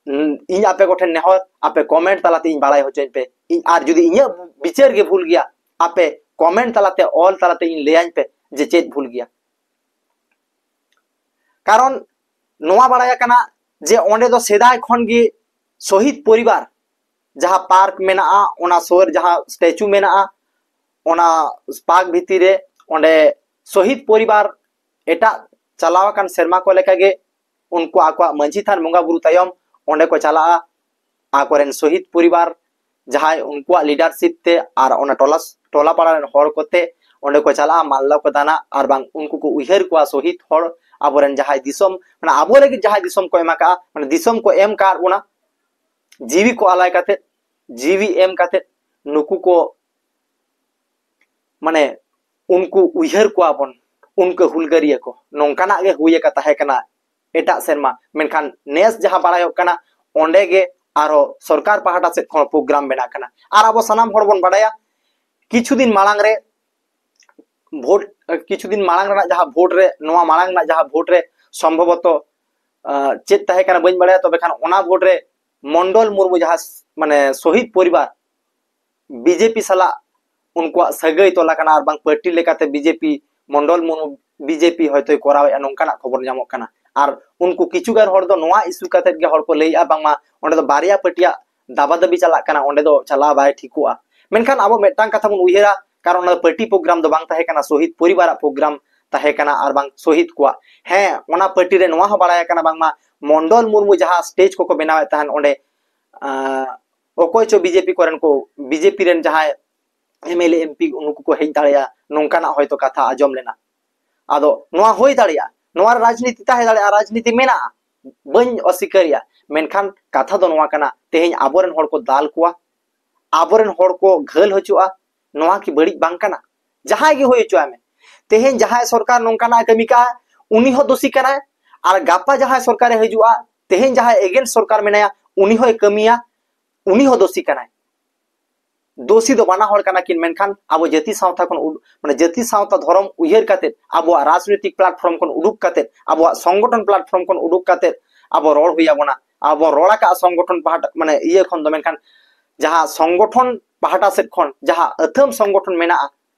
ᱩᱸ, ᱤᱧ ᱟᱯᱮ ᱠᱚᱴᱷᱮᱱ ᱱᱮᱦᱚᱨ, ᱟᱯᱮ ᱠᱚᱢᱮᱱᱴ ᱛᱟᱞᱟᱛᱮ ᱤᱧ ᱵᱟᱲᱟᱭ ᱦᱚᱪᱚᱧ ᱯᱮ᱾ ᱤᱧ, ᱟᱨ ᱡᱩᱫᱤ ᱤᱧᱟᱹᱜ ᱵᱤᱪᱟᱹᱨ ᱜᱮ ᱵᱷᱩᱞ ᱜᱮᱭᱟ, ᱟᱯᱮ ᱠᱚᱢᱮᱱᱴ ᱛᱟᱞᱟᱛᱮ, ᱚᱞ ᱛᱟᱞᱟᱛᱮ ᱤᱧ ᱞᱟᱹᱭᱟᱹᱧ ᱯᱮ ᱡᱮ ᱪᱮᱫ ᱵᱷᱩᱞ ᱜᱮᱭᱟ᱾ ᱠᱟᱨᱚᱱ ᱱᱚᱣᱟ ᱵᱟᱲᱟᱭ ᱟᱠᱟᱱᱟ ᱡᱮ ᱚᱸᱰᱮ ᱫᱚ ᱥᱮᱫᱟᱭ ᱠᱷᱚᱱ ᱜᱮ ᱥᱚᱦᱤᱫ ᱯᱚᱨᱤᱵᱟᱨ, ᱡᱟᱦᱟᱸ ᱯᱟᱨᱠ ᱢᱮᱱᱟᱜᱼᱟ, ᱚᱱᱟ ᱥᱩᱨ ᱡᱟᱦᱟᱸ ᱥᱴᱮᱪᱩ ᱢᱮᱱᱟᱜᱼᱟ, ᱚᱱᱟ ᱯᱟᱨᱠ ᱵᱷᱤᱛᱤᱨ ᱨᱮ ᱚᱸᱰᱮ ᱥᱚᱦᱤᱫ ᱯᱚᱨᱤᱵᱟᱨ ᱮᱴᱟᱜ ᱪᱟᱞᱟᱣ ᱟᱠᱟᱱ ᱥᱮᱨᱢᱟ ᱠᱚ ᱞᱮᱠᱟᱜᱮ ᱩᱱᱠᱩ ᱟᱠᱚᱣᱟᱜ ᱢᱟᱹᱡᱷᱤ ᱛᱷᱟᱱ ᱵᱚᱸᱜᱟ ᱵᱩᱨᱩ ᱛᱟᱭᱚᱢ ᱚᱸᱰᱮ ᱠᱚ ᱪᱟᱞᱟᱜᱼᱟ᱾ ᱟᱠᱚᱨᱮᱱ ᱥᱚᱦᱤᱫ ᱯᱚᱨᱤᱵᱟᱨ ᱡᱟᱦᱟᱸᱭ ᱩᱱᱠᱩᱣᱟᱜ ᱞᱤᱰᱟᱨᱥᱤᱯ ᱛᱮ ᱟᱨ ᱚᱱᱟ ᱴᱚᱞᱟ, ᱴᱚᱞᱟ ᱯᱟᱲᱟ ᱨᱮᱱ ᱦᱚᱲ ᱠᱚᱛᱮ ᱚᱸᱰᱮ ᱠᱚ ᱪᱟᱞᱟᱜᱼᱟ, ᱢᱟᱞᱞᱟ ᱠᱚ ᱫᱟᱱᱟ, ᱟᱨ ᱵᱟᱝ ᱩᱱᱠᱩ ᱠᱚ ᱩᱭᱦᱟᱹᱨ ᱠᱚᱣᱟ ᱥᱚᱦᱤᱫ ᱦᱚᱲ, ᱟᱵᱚᱨᱮᱱ ᱡᱟᱦᱟᱸᱭ ᱫᱤᱥᱚᱢ, ᱢᱟᱱᱮ ᱟᱵᱚ ᱞᱟᱹᱜᱤᱫ ᱡᱟᱦᱟᱸᱭ ᱫᱤᱥᱚᱢ ᱠᱚ ᱮᱢ ᱟᱠᱟᱫᱼᱟ, ᱢᱟᱱᱮ ᱫᱤᱥᱚᱢ ᱠᱚ ᱮᱢ ᱟᱠᱟᱫ ᱵᱚᱱᱟ, ᱡᱤᱣᱤ ᱠᱚ ᱟᱞᱟᱭ ᱠᱟᱛᱮ, ᱡᱤᱣᱤ ᱮᱢ ᱠᱟᱛᱮ ᱱᱩᱠᱩ ᱠᱚ, ᱢᱟᱱᱮ ᱩᱱᱠᱩ ᱩᱭᱦᱟᱹᱨ ᱠᱚᱣᱟ ᱵᱚᱱ, ᱩᱱᱠᱩ ᱦᱩᱞᱜᱟᱹᱨᱤᱭᱟᱹ ᱠᱚ᱾ ᱱᱚᱝᱠᱟᱱᱟᱜ ᱜᱮ ᱦᱩᱭ ᱟᱠᱟ ᱛᱟᱦᱮᱸ ᱠᱟᱱᱟ ᱮᱴᱟᱜ ᱥᱮᱨᱢᱟ, ᱢᱮᱱᱠᱷᱟᱱ ᱱᱮᱥ ᱡᱟᱦᱟᱸ ᱵᱟᱲᱟᱭᱚᱜ ᱠᱟᱱᱟ, ᱚᱸᱰᱮ ᱜᱮ ᱟᱨᱦᱚᱸ ᱥᱚᱨᱠᱟᱨ ᱯᱟᱦᱴᱟ ᱥᱮᱫ ᱠᱷᱚᱱ ᱯᱨᱳᱜᱨᱟᱢ ᱵᱮᱱᱟᱜ ᱠᱟᱱᱟ᱾ ᱟᱨ ᱟᱵᱚ ᱥᱟᱱᱟᱢ ᱦᱚᱲ ᱵᱚᱱ ᱵᱟᱲᱟᱭᱟ, ᱠᱤᱪᱷᱩ ᱫᱤᱱ ᱢᱟᱲᱟᱝ ᱨᱮ ᱵᱷᱳᱴ, ᱠᱤᱪᱷᱩ ᱫᱤᱱ ᱢᱟᱲᱟᱝ ᱨᱮᱱᱟᱜ ᱡᱟᱦᱟᱸ ᱵᱷᱳᱴ ᱨᱮ, ᱱᱚᱣᱟ ᱢᱟᱲᱟᱝ ᱨᱮᱱᱟᱜ ᱡᱟᱦᱟᱸ ᱵᱷᱳᱴ ᱨᱮ ᱥᱚᱢᱵᱷᱚᱵᱚᱛᱚ, ᱟᱸ, ᱪᱮᱫ ᱛᱟᱦᱮᱸ ᱠᱟᱱᱟ ᱵᱟᱹᱧ ᱵᱟᱲᱟᱭᱟ, ᱛᱚᱵᱮ ᱠᱷᱟᱱ ᱚᱱᱟ ᱵᱷᱳᱴ ᱨᱮ ᱢᱚᱱᱰᱚᱞ ᱢᱩᱨᱢᱩ ᱡᱟᱦᱟᱸ ᱥ-, ᱢᱟᱱᱮ ᱥᱚᱦᱤᱫ ᱯᱚᱨᱤᱵᱟᱨ ᱵᱤᱡᱮᱯᱤ ᱥᱟᱞᱟᱜ ᱩᱱᱠᱩᱣᱟᱜ ᱥᱟᱹᱜᱟᱹᱭ ᱛᱚᱞ ᱟᱠᱟᱱᱟ, ᱟᱨ ᱵᱟᱝ ᱯᱟᱨᱴᱤ ᱞᱮᱠᱟᱛᱮ ᱵᱤᱡᱮᱯᱤ, ᱢᱚᱱᱰᱚᱞ ᱢᱩᱨᱢᱩ ᱵᱤᱡᱮᱯᱤ ᱦᱚᱭᱛᱳᱭ ᱠᱚᱨᱟᱣᱮᱫᱼᱟ, ᱱᱚᱝᱠᱟᱱᱟᱜ ᱠᱷᱚᱵᱚᱨ ᱧᱟᱢᱚᱜ ᱠᱟᱱᱟ᱾ ᱟᱨ ᱩᱱᱠᱩ ᱠᱤᱪᱷᱩ ᱜᱟᱱ ᱦᱚᱲ ᱫᱚ ᱱᱚᱣᱟ ᱤᱥᱩ ᱠᱟᱛᱮᱫ ᱜᱮ ᱦᱚᱲ ᱠᱚ ᱞᱟᱹᱭᱮᱫᱼᱟ, ᱵᱟᱝᱢᱟ ᱚᱸᱰᱮ ᱫᱚ ᱵᱟᱨᱭᱟ ᱯᱟᱹᱴᱤᱭᱟᱜ ᱫᱟᱵᱟ ᱫᱟᱹᱵᱤ ᱪᱟᱞᱟᱜ ᱠᱟᱱᱟ, ᱚᱸᱰᱮ ᱫᱚ ᱪᱟᱞᱟᱣ ᱵᱟᱭ ᱴᱷᱤᱠᱚᱜᱼᱟ᱾ ᱢᱮᱱᱠᱷᱟᱱ ᱟᱵᱚ ᱢᱤᱫᱴᱟᱝ ᱠᱟᱛᱷᱟ ᱵᱚᱱ ᱩᱭᱦᱟᱹᱨᱟ, ᱠᱟᱨᱚᱱ ᱚᱱᱟ ᱫᱚ ᱯᱟᱹᱴᱤ ᱯᱨᱳᱜᱨᱟᱢ ᱫᱚ ᱵᱟᱝ ᱛᱟᱦᱮᱸ ᱠᱟᱱᱟ, ᱥᱚᱦᱤᱫ ᱯᱚᱨᱤᱵᱟᱨᱟᱜ ᱯᱨᱳᱜᱨᱟᱢ ᱛᱟᱦᱮᱸ ᱠᱟᱱᱟ, ᱟᱨ ᱵᱟᱝ ᱥᱚᱦᱤᱫ ᱠᱚᱣᱟᱜ᱾ ᱦᱮᱸ, ᱚᱱᱟ ᱯᱟᱹᱴᱤ ᱨᱮ ᱱᱚᱣᱟ ᱦᱚᱸ ᱵᱟᱲᱟᱭ ᱟᱠᱟᱱᱟ, ᱵᱟᱝᱢᱟ ᱢᱚᱱᱰᱚᱞ ᱢᱩᱨᱢᱩ ᱡᱟᱦᱟᱸ ᱥᱴᱮᱡᱽ ᱠᱚᱠᱚ ᱵᱮᱱᱟᱣᱮᱫ ᱛᱟᱦᱮᱱ, ᱚᱸᱰᱮ, ᱟᱸ, ᱚᱠᱚᱭ ᱪᱚ ᱵᱤᱡᱮᱯᱤ ᱠᱚᱨᱮᱱ ᱠᱚ, ᱵᱤᱡᱮᱯᱤ ᱨᱮᱱ ᱡᱟᱦᱟᱸᱭ M L A, M P, ᱱᱩᱠᱩ ᱠᱚ ᱦᱮᱡ ᱫᱟᱲᱮᱭᱟᱜᱼᱟ, ᱱᱚᱝᱠᱟᱱᱟᱜ ᱦᱚᱭᱛᱚ ᱠᱟᱛᱷᱟ ᱟᱸᱡᱚᱢ ᱞᱮᱱᱟ᱾ ᱟᱫᱚ ᱱᱚᱣᱟ ᱦᱩᱭ ᱫᱟᱲᱮᱭᱟᱜᱼᱟ, ᱱᱚᱣᱟ ᱨᱮ ᱨᱟᱡᱽᱱᱤᱛᱤ ᱛᱟᱦᱮᱸ ᱫᱟᱲᱮᱭᱟᱜᱼᱟ, ᱨᱟᱡᱽᱱᱤᱛᱤ ᱢᱮᱱᱟᱜᱼᱟ, ᱵᱟᱹᱧ ᱚᱥᱤᱠᱟᱹᱨᱤᱭᱟ᱾ ᱢᱮᱱᱠᱷᱟᱱ ᱠᱟᱛᱷᱟ ᱫᱚ ᱱᱚᱣᱟ ᱠᱟᱱᱟ, ᱛᱮᱦᱮᱧ ᱟᱵᱚᱨᱮᱱ ᱦᱚᱲ ᱠᱚ ᱫᱟᱞ ᱠᱚᱣᱟ, ᱟᱵᱚᱨᱮᱱ ᱦᱚᱲ ᱠᱚ ᱜᱷᱟᱹᱞ ᱦᱚᱪᱚᱜᱼᱟ, ᱱᱚᱣᱟ ᱠᱤ ᱵᱟᱹᱲᱤᱡ ᱵᱟᱝ ᱠᱟᱱᱟ? ᱡᱟᱦᱟᱸᱭ ᱜᱮ ᱦᱩᱭ ᱦᱚᱪᱚᱣᱟᱭ ᱢᱮ, ᱛᱮᱦᱮᱧ ᱡᱟᱦᱟᱸᱭ ᱥᱚᱨᱠᱟᱨ ᱱᱚᱝᱠᱟᱱᱟᱜ ᱮ ᱠᱟᱹᱢᱤ ᱠᱟᱜᱼᱟ, ᱩᱱᱤ ᱦᱚᱸ ᱫᱳᱥᱤ ᱠᱟᱱᱟᱭ, ᱟᱨ ᱜᱟᱯᱟ ᱡᱟᱦᱟᱸᱭ ᱥᱚᱨᱠᱟᱨᱮ ᱦᱤᱡᱩᱜᱼᱟ, ᱛᱮᱦᱮᱧ ᱡᱟᱦᱟᱸᱭ against ᱥᱚᱨᱠᱟᱨ ᱢᱮᱱᱟᱭᱟ, ᱩᱱᱤ ᱦᱚᱸᱭ ᱠᱟᱹᱢᱤᱭᱟ, ᱩᱱᱤ ᱦᱚᱸ ᱫᱳᱥᱤ ᱠᱟᱱᱟᱭ᱾ ᱫᱳᱥᱤ ᱫᱚ ᱵᱟᱱᱟ ᱦᱚᱲ ᱠᱟᱱᱟ ᱠᱤᱱ, ᱢᱮᱱᱠᱷᱟᱱ ᱟᱵᱚ ᱡᱟᱹᱛᱤ ᱥᱟᱶᱛᱟ ᱠᱷᱚᱱ ᱩᱰ-, ᱢᱟᱱᱮ ᱡᱟᱹᱛᱤ ᱥᱟᱶᱛᱟ ᱫᱷᱚᱨᱚᱢ ᱩᱭᱦᱟᱹᱨ ᱠᱟᱛᱮᱫ, ᱟᱵᱚᱣᱟᱜ ᱨᱟᱡᱽᱱᱤᱛᱤᱠ platform ᱠᱷᱚᱱ ᱩᱰᱩᱠ ᱠᱟᱛᱮᱫ, ᱟᱵᱚᱣᱟᱜ ᱥᱚᱝᱜᱚᱴᱷᱚᱱ platform ᱠᱷᱚᱱ ᱩᱰᱩᱠ ᱠᱟᱛᱮᱫ ᱟᱵᱚ ᱨᱚᱲ ᱦᱩᱭ ᱟᱵᱚᱱᱟ᱾ ᱟᱵᱚ ᱨᱚᱲ ᱟᱠᱟᱫ ᱥᱚᱝᱜᱚᱴᱷᱚᱱ ᱯᱟᱦᱴᱟ, ᱢᱟᱱᱮ ᱤᱭᱟᱹ ᱠᱷᱚᱱ ᱫᱚ, ᱢᱮᱱᱠᱷᱟᱱ ᱡᱟᱦᱟᱸ ᱥᱚᱝᱜᱚᱴᱷᱚᱱ ᱯᱟᱦᱴᱟ ᱥᱮᱫ ᱠᱷᱚᱱ ᱡᱟᱦᱟᱸ ᱟᱹᱛᱷᱟᱹᱢ ᱥᱚᱝᱜᱚᱴᱷᱚᱱ ᱢᱮᱱᱟᱜᱼᱟ,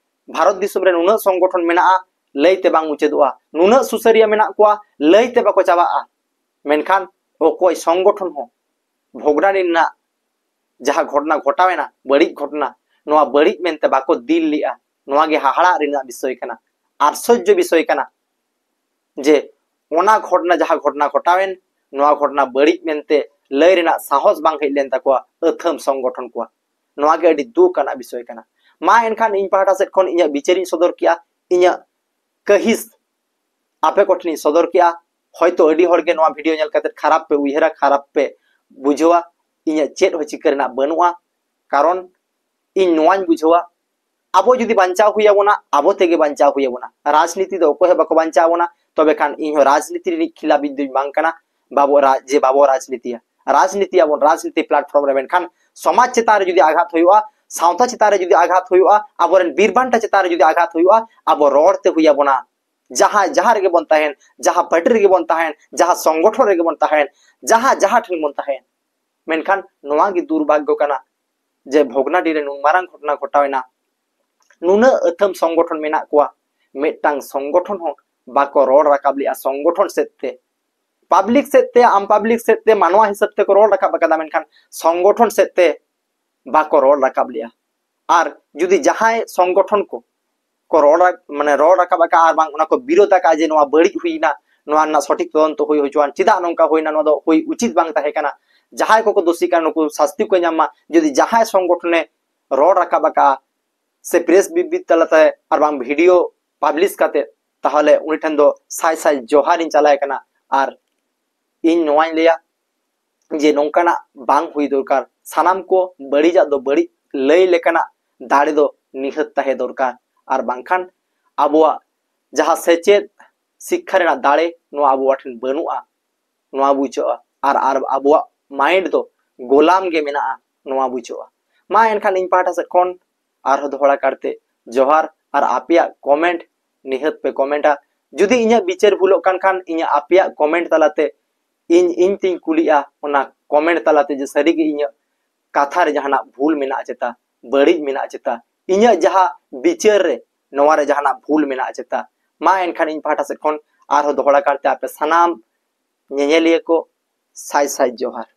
ᱵᱷᱟᱨᱚᱛ ᱫᱤᱥᱚᱢ ᱨᱮ ᱱᱩᱱᱟᱹᱜ ᱥᱚᱝᱜᱚᱴᱷᱚᱱ ᱢᱮᱱᱟᱜᱼᱟ, ᱞᱟᱹᱭᱛᱮ ᱵᱟᱝ ᱢᱩᱪᱟᱹᱫᱚᱜᱼᱟ, ᱱᱩᱱᱟᱹᱜ ᱥᱩᱥᱟᱹᱨᱤᱭᱟᱹ ᱢᱮᱱᱟᱜ ᱠᱚᱣᱟ, ᱞᱟᱹᱭᱛᱮ ᱵᱟᱠᱚ ᱪᱟᱵᱟᱜᱼᱟ᱾ ᱢᱮᱱᱠᱷᱟᱱ ᱚᱠᱚᱭ ᱥᱚᱝᱜᱚᱴᱷᱚᱱ ᱦᱚᱸ ᱵᱷᱚᱜᱽᱱᱟᱰᱤ ᱨᱮᱱᱟᱜ ᱡᱟᱦᱟᱸ ᱜᱷᱚᱴᱚᱱᱟ ᱜᱷᱚᱴᱟᱣᱮᱱᱟ, ᱵᱟᱹᱲᱤᱡ ᱜᱷᱚᱴᱚᱱᱟ, ᱱᱚᱣᱟ ᱵᱟᱹᱲᱤᱡ ᱢᱮᱱᱛᱮ ᱵᱟᱠᱚ ᱫᱤᱞ ᱞᱮᱜᱼᱟ᱾ ᱱᱚᱣᱟ ᱜᱮ ᱦᱟᱦᱟᱲᱟᱜ ᱨᱮᱱᱟᱜ ᱵᱤᱥᱚᱭ ᱠᱟᱱᱟ, ᱟᱥᱪᱚᱨᱡᱚ ᱵᱤᱥᱚᱭ ᱠᱟᱱᱟ, ᱡᱮ ᱚᱱᱟ ᱜᱷᱚᱴᱚᱱᱟ, ᱡᱟᱦᱟᱸ ᱜᱷᱚᱴᱚᱱᱟ ᱜᱷᱚᱴᱟᱣᱮᱱ, ᱱᱚᱣᱟ ᱜᱷᱚᱴᱚᱱᱟ ᱵᱟᱹᱲᱤᱡ ᱢᱮᱱᱛᱮ ᱞᱟᱹᱭ ᱨᱮᱱᱟᱜ ᱥᱟᱦᱚᱥ ᱵᱟᱝ ᱦᱮᱡ ᱞᱮᱱ ᱛᱟᱠᱚᱣᱟ ᱟᱹᱛᱷᱟᱹᱢ ᱥᱚᱝᱜᱚᱴᱷᱚᱱ ᱠᱚᱣᱟᱜ᱾ ᱱᱚᱣᱟ ᱜᱮ ᱟᱹᱰᱤ ᱫᱩᱠ ᱟᱱᱟᱜ ᱵᱤᱥᱚᱭ ᱠᱟᱱᱟ᱾ ᱢᱟ ᱮᱱᱠᱷᱟᱱ ᱤᱧ ᱯᱟᱦᱴᱟ ᱥᱮᱫ ᱠᱷᱚᱱ ᱤᱧᱟᱹᱜ ᱵᱤᱪᱟᱹᱨᱤᱧ ᱥᱚᱫᱚᱨ ᱠᱮᱜᱼᱟ, ᱤᱧᱟᱹᱜ ᱠᱟᱹᱦᱤᱥ ᱟᱯᱮ ᱠᱚᱴᱷᱮᱱᱤᱧ ᱥᱚᱫᱚᱨ ᱠᱮᱜᱼᱟ᱾ ᱦᱚᱭᱛᱳ ᱟᱹᱰᱤ ᱦᱚᱲᱜᱮ ᱱᱚᱣᱟ ᱵᱷᱤᱰᱤᱭᱳ ᱧᱮᱞ ᱠᱟᱛᱮ ᱠᱷᱟᱨᱟᱯ ᱯᱮ ᱩᱭᱦᱟᱹᱨᱟ, ᱠᱷᱟᱨᱟᱯ ᱯᱮ ᱵᱩᱡᱷᱟᱹᱣᱟ, ᱤᱧᱟᱹᱜ ᱪᱮᱫ ᱦᱚᱸ ᱪᱤᱠᱟᱹ ᱨᱮᱱᱟᱜ ᱵᱟᱹᱱᱩᱜᱼᱟ᱾ ᱠᱟᱨᱚᱱ ᱤᱧ ᱱᱚᱣᱟᱧ ᱵᱩᱡᱷᱟᱹᱣᱟ, ᱟᱵᱚ ᱡᱩᱫᱤ ᱵᱟᱧᱪᱟᱣ ᱦᱩᱭ ᱟᱵᱚᱱᱟ, ᱟᱵᱚ ᱛᱮᱜᱮ ᱵᱟᱧᱪᱟᱣ ᱦᱩᱭ ᱟᱵᱚᱱᱟ᱾ ᱨᱟᱡᱽᱱᱤᱛᱤ ᱫᱚ ᱚᱠᱚᱭ ᱦᱚᱸ ᱵᱟᱠᱚ ᱵᱟᱧᱪᱟᱣ ᱟᱵᱚᱱᱟ᱾ ᱛᱚᱵᱮ ᱠᱷᱟᱱ ᱤᱧ ᱦᱚᱸ ᱨᱟᱡᱽᱱᱤᱛᱤ ᱨᱤᱱᱤᱡ ᱠᱷᱤᱞᱟᱯᱤᱡ ᱫᱚᱧ ᱵᱟᱝ ᱠᱟᱱᱟ, ᱵᱟᱵᱚ ᱨᱟ-, ᱡᱮ ᱵᱟᱵᱚ ᱨᱟᱡᱽᱱᱤᱛᱤᱭᱟ᱾ ᱨᱟᱡᱽᱱᱤᱛᱤᱭᱟᱵᱚᱱ ᱨᱟᱡᱽᱱᱤᱛᱤ ᱯᱞᱟᱴᱯᱷᱚᱨᱢ ᱨᱮ, ᱢᱮᱱᱠᱷᱟᱱ ᱥᱚᱢᱟᱡᱽ ᱪᱮᱛᱟᱱ ᱨᱮ ᱡᱩᱫᱤ ᱟᱜᱷᱟᱛ ᱦᱩᱭᱩᱜᱼᱟ, ᱥᱟᱶᱛᱟ ᱪᱮᱛᱟᱱ ᱨᱮ ᱡᱩᱫᱤ ᱟᱜᱷᱟᱛ ᱦᱩᱭᱩᱜᱼᱟ, ᱟᱵᱚᱨᱮᱱ ᱵᱤᱨ ᱵᱟᱱᱴᱟ ᱪᱮᱛᱟᱱ ᱨᱮ ᱡᱩᱫᱤ ᱟᱜᱷᱟᱛ ᱦᱩᱭᱩᱜᱼᱟ, ᱟᱵᱚ ᱨᱚᱲ ᱛᱮ ᱦᱩᱭ ᱟᱵᱚᱱᱟ᱾ ᱡᱟᱦᱟᱸ ᱡᱟᱦᱟᱸ ᱨᱮᱜᱮ ᱵᱚᱱ ᱛᱟᱦᱮᱱ, ᱡᱟᱦᱟᱸ ᱯᱟᱨᱴᱤ ᱨᱮᱜᱮ ᱵᱚᱱ ᱛᱟᱦᱮᱱ, ᱡᱟᱦᱟᱸ ᱥᱚᱝᱜᱚᱴᱷᱚᱱ ᱨᱮᱜᱮ ᱵᱚᱱ ᱛᱟᱦᱮᱱ, ᱡᱟᱦᱟᱸ ᱡᱟᱦᱟᱸ ᱴᱷᱮᱱ ᱵᱚᱱ ᱛᱟᱦᱮᱱ, ᱢᱮᱱᱠᱷᱟᱱ ᱱᱚᱣᱟ ᱜᱮ ᱫᱩᱨᱵᱷᱟᱜᱽᱜᱚ ᱠᱟᱱᱟ ᱡᱮ ᱵᱷᱚᱜᱽᱱᱟᱰᱤ ᱨᱮ ᱱᱩᱱ ᱢᱟᱨᱟᱝ ᱜᱷᱚᱴᱚᱱᱟ ᱜᱷᱚᱴᱟᱣᱮᱱᱟ᱾ ᱱᱩᱱᱟᱹᱜ ᱟᱹᱛᱷᱟᱹᱢ ᱥᱚᱝᱜᱚᱴᱷᱚᱱ ᱢᱮᱱᱟᱜ ᱠᱚᱣᱟ, ᱢᱤᱫᱴᱟᱝ ᱥᱚᱝᱜᱚᱴᱷᱚᱱ ᱦᱚᱸ ᱵᱟᱠᱚ ᱨᱚᱲ ᱨᱟᱠᱟᱵ ᱞᱮᱜᱼᱟ᱾ ᱥᱚᱝᱜᱚᱴᱷᱚᱱ ᱥᱮᱫ ᱛᱮ, ᱯᱟᱵᱽᱞᱤᱠ ᱥᱮᱫ ᱛᱮ, ᱟᱢ ᱯᱟᱵᱽᱞᱤᱠ ᱥᱮᱫ ᱛᱮ ᱢᱟᱱᱣᱟ ᱦᱤᱥᱟᱹᱵ ᱛᱮᱠᱚ ᱨᱚᱲ ᱨᱟᱠᱟᱵ ᱟᱠᱟᱫᱟ, ᱢᱮᱱᱠᱷᱟᱱ ᱥᱚᱝᱜᱚᱴᱷᱚᱱ ᱥᱮᱫ ᱛᱮ ᱵᱟᱠᱚ ᱨᱚᱲ ᱨᱟᱠᱟᱵ ᱞᱮᱜᱼᱟ᱾ ᱟᱨ ᱡᱩᱫᱤ ᱡᱟᱦᱟᱸᱭ ᱥᱚᱝᱜᱚᱴᱷᱚᱱ ᱠᱚ ᱠᱚ ᱨᱚᱲ ᱨᱟ-, ᱢᱟᱱᱮ ᱨᱚᱲ ᱨᱟᱠᱟᱵ ᱟᱠᱟᱫᱼᱟ ᱟᱨ ᱵᱟᱝ ᱚᱱᱟ ᱠᱚ ᱵᱤᱨᱳᱫ ᱟᱠᱟᱫᱼᱟ ᱡᱮ ᱱᱚᱣᱟ ᱵᱟᱹᱲᱤᱡ ᱦᱩᱭᱱᱟ, ᱱᱚᱣᱟ ᱨᱮᱱᱟᱜ ᱥᱚᱴᱷᱤᱠ ᱛᱚᱫᱚᱱᱛᱚ ᱦᱩᱭ ᱦᱚᱪᱚᱣᱟᱱ, ᱪᱮᱫᱟᱜ ᱱᱚᱝᱠᱟ ᱦᱩᱭᱱᱟ, ᱱᱚᱣᱟ ᱫᱚ ᱦᱩᱭ ᱩᱪᱤᱛ ᱵᱟᱝ ᱛᱟᱦᱮᱸ ᱠᱟᱱᱟ, ᱡᱟᱦᱟᱸᱭ ᱠᱚᱠᱚ ᱫᱳᱥᱤ ᱠᱟᱱᱟ ᱱᱩᱠᱩ ᱥᱟᱥᱛᱤ ᱠᱚ ᱧᱟᱢ ᱢᱟ᱾ ᱡᱩᱫᱤ ᱡᱟᱦᱟᱸᱭ ᱥᱚᱝᱜᱚᱴᱷᱚᱱᱮ ᱨᱚᱲ ᱨᱟᱠᱟᱵ ᱟᱠᱟᱫᱼᱟ ᱥᱮ ᱯᱨᱮᱥ ᱵᱤᱵᱽᱨᱤᱛ ᱛᱟᱞᱟᱛᱮ ᱟᱨ ᱵᱟᱝ ᱵᱷᱤᱰᱤᱭᱳ ᱯᱟᱵᱽᱞᱤᱥ ᱠᱟᱛᱮ, ᱛᱟᱦᱚᱞᱮ ᱩᱱᱤ ᱴᱷᱮᱱ ᱫᱚ ᱥᱟᱭ ᱥᱟᱭ ᱡᱚᱦᱟᱨᱤᱧ ᱪᱟᱞᱟᱭ ᱠᱟᱱᱟ᱾ ᱟᱨ ᱤᱧ ᱱᱚᱣᱟᱧ ᱞᱟᱹᱭᱟ ᱡᱮ ᱱᱚᱝᱠᱟᱱᱟᱜ ᱵᱟᱝ ᱦᱩᱭ ᱫᱚᱨᱠᱟᱨ᱾ ᱥᱟᱱᱟᱢ ᱠᱚ ᱵᱟᱹᱲᱤᱡᱟᱜ ᱫᱚ ᱵᱟᱹᱲᱤᱡ ᱞᱟᱹᱭ ᱞᱮᱠᱟᱱᱟᱜ ᱫᱟᱲᱮ ᱫᱚ ᱱᱤᱦᱟᱹᱛ ᱛᱟᱦᱮᱸ ᱫᱚᱨᱠᱟᱨ, ᱟᱨ ᱵᱟᱝᱠᱷᱟᱱ ᱟᱵᱚᱣᱟᱜ ᱡᱟᱦᱟᱸ ᱥᱮᱪᱮᱫ ᱥᱤᱠᱠᱷᱟ ᱨᱮᱱᱟᱜ ᱫᱟᱲᱮ, ᱱᱚᱣᱟ ᱟᱵᱚᱣᱟᱜ ᱴᱷᱮᱱ ᱵᱟᱹᱱᱩᱜᱼᱟ, ᱱᱚᱣᱟ ᱵᱩᱡᱷᱟᱹᱜᱼᱟ᱾ ᱟᱨ, ᱟᱨ ᱟᱵᱚᱣᱟᱜ ᱢᱟᱭᱤᱱᱰ ᱫᱚ ᱜᱳᱞᱟᱢ ᱜᱮ ᱢᱮᱱᱟᱜᱼᱟ, ᱱᱚᱣᱟ ᱵᱩᱡᱷᱟᱹᱜᱼᱟ᱾ ᱢᱟ ᱮᱱᱠᱷᱟᱱ ᱤᱧ ᱯᱟᱦᱴᱟ ᱥᱮᱫ ᱠᱷᱚᱱ ᱟᱨᱦᱚᱸ ᱫᱚᱦᱲᱟ ᱠᱟᱨᱛᱮ ᱡᱚᱦᱟᱨ, ᱟᱨ ᱟᱯᱮᱭᱟᱜ ᱠᱚᱢᱮᱱᱴ ᱱᱤᱦᱟᱹᱛ ᱯᱮ ᱠᱚᱢᱮᱱᱴᱟ᱾ ᱡᱩᱫᱤ ᱤᱧᱟᱹᱜ ᱵᱤᱪᱟᱹᱨ ᱵᱷᱩᱞᱚᱜ ᱠᱟᱱ ᱠᱷᱟᱱ, ᱤᱧᱟᱹᱜ ᱟᱯᱮᱭᱟᱜ ᱠᱚᱢᱮᱱᱴ ᱛᱟᱞᱟᱛᱮ ᱤᱧ, ᱤᱧ ᱛᱤᱧ ᱠᱩᱞᱤᱜᱼᱟ ᱚᱱᱟ ᱠᱚᱢᱮᱱᱴ ᱛᱟᱞᱟᱛᱮ ᱡᱮ ᱥᱟᱹᱨᱤᱜᱮ ᱤᱧᱟᱹᱜ ᱠᱟᱛᱷᱟ ᱨᱮ ᱡᱟᱦᱟᱱᱟᱜ ᱵᱷᱩᱞ ᱢᱮᱱᱟᱜᱼᱟ ᱪᱮᱛᱟ, ᱵᱟᱹᱲᱤᱡ ᱢᱮᱱᱟᱜᱼᱟ ᱪᱮᱛᱟ, ᱤᱧᱟᱹᱜ ᱡᱟᱦᱟᱸ ᱵᱤᱪᱟᱹᱨ ᱨᱮ ᱱᱚᱣᱟ ᱨᱮ ᱡᱟᱦᱟᱱᱟᱜ ᱵᱷᱩᱞ ᱢᱮᱱᱟᱜᱼᱟ ᱪᱮᱛᱟ᱾ ᱢᱟ ᱮᱱᱠᱷᱟᱱ ᱤᱧ ᱯᱟᱦᱴᱟ ᱥᱮᱫ ᱠᱷᱚᱱ ᱟᱨᱦᱚᱸ ᱫᱚᱦᱲᱟ ᱠᱟᱨᱛᱮ ᱟᱯᱮ ᱥᱟᱱᱟᱢ ᱧᱮᱧᱮᱞᱤᱭᱟᱹ ᱠᱚ ᱥᱟᱭ ᱥᱟᱭ ᱡᱚᱦᱟᱨ᱾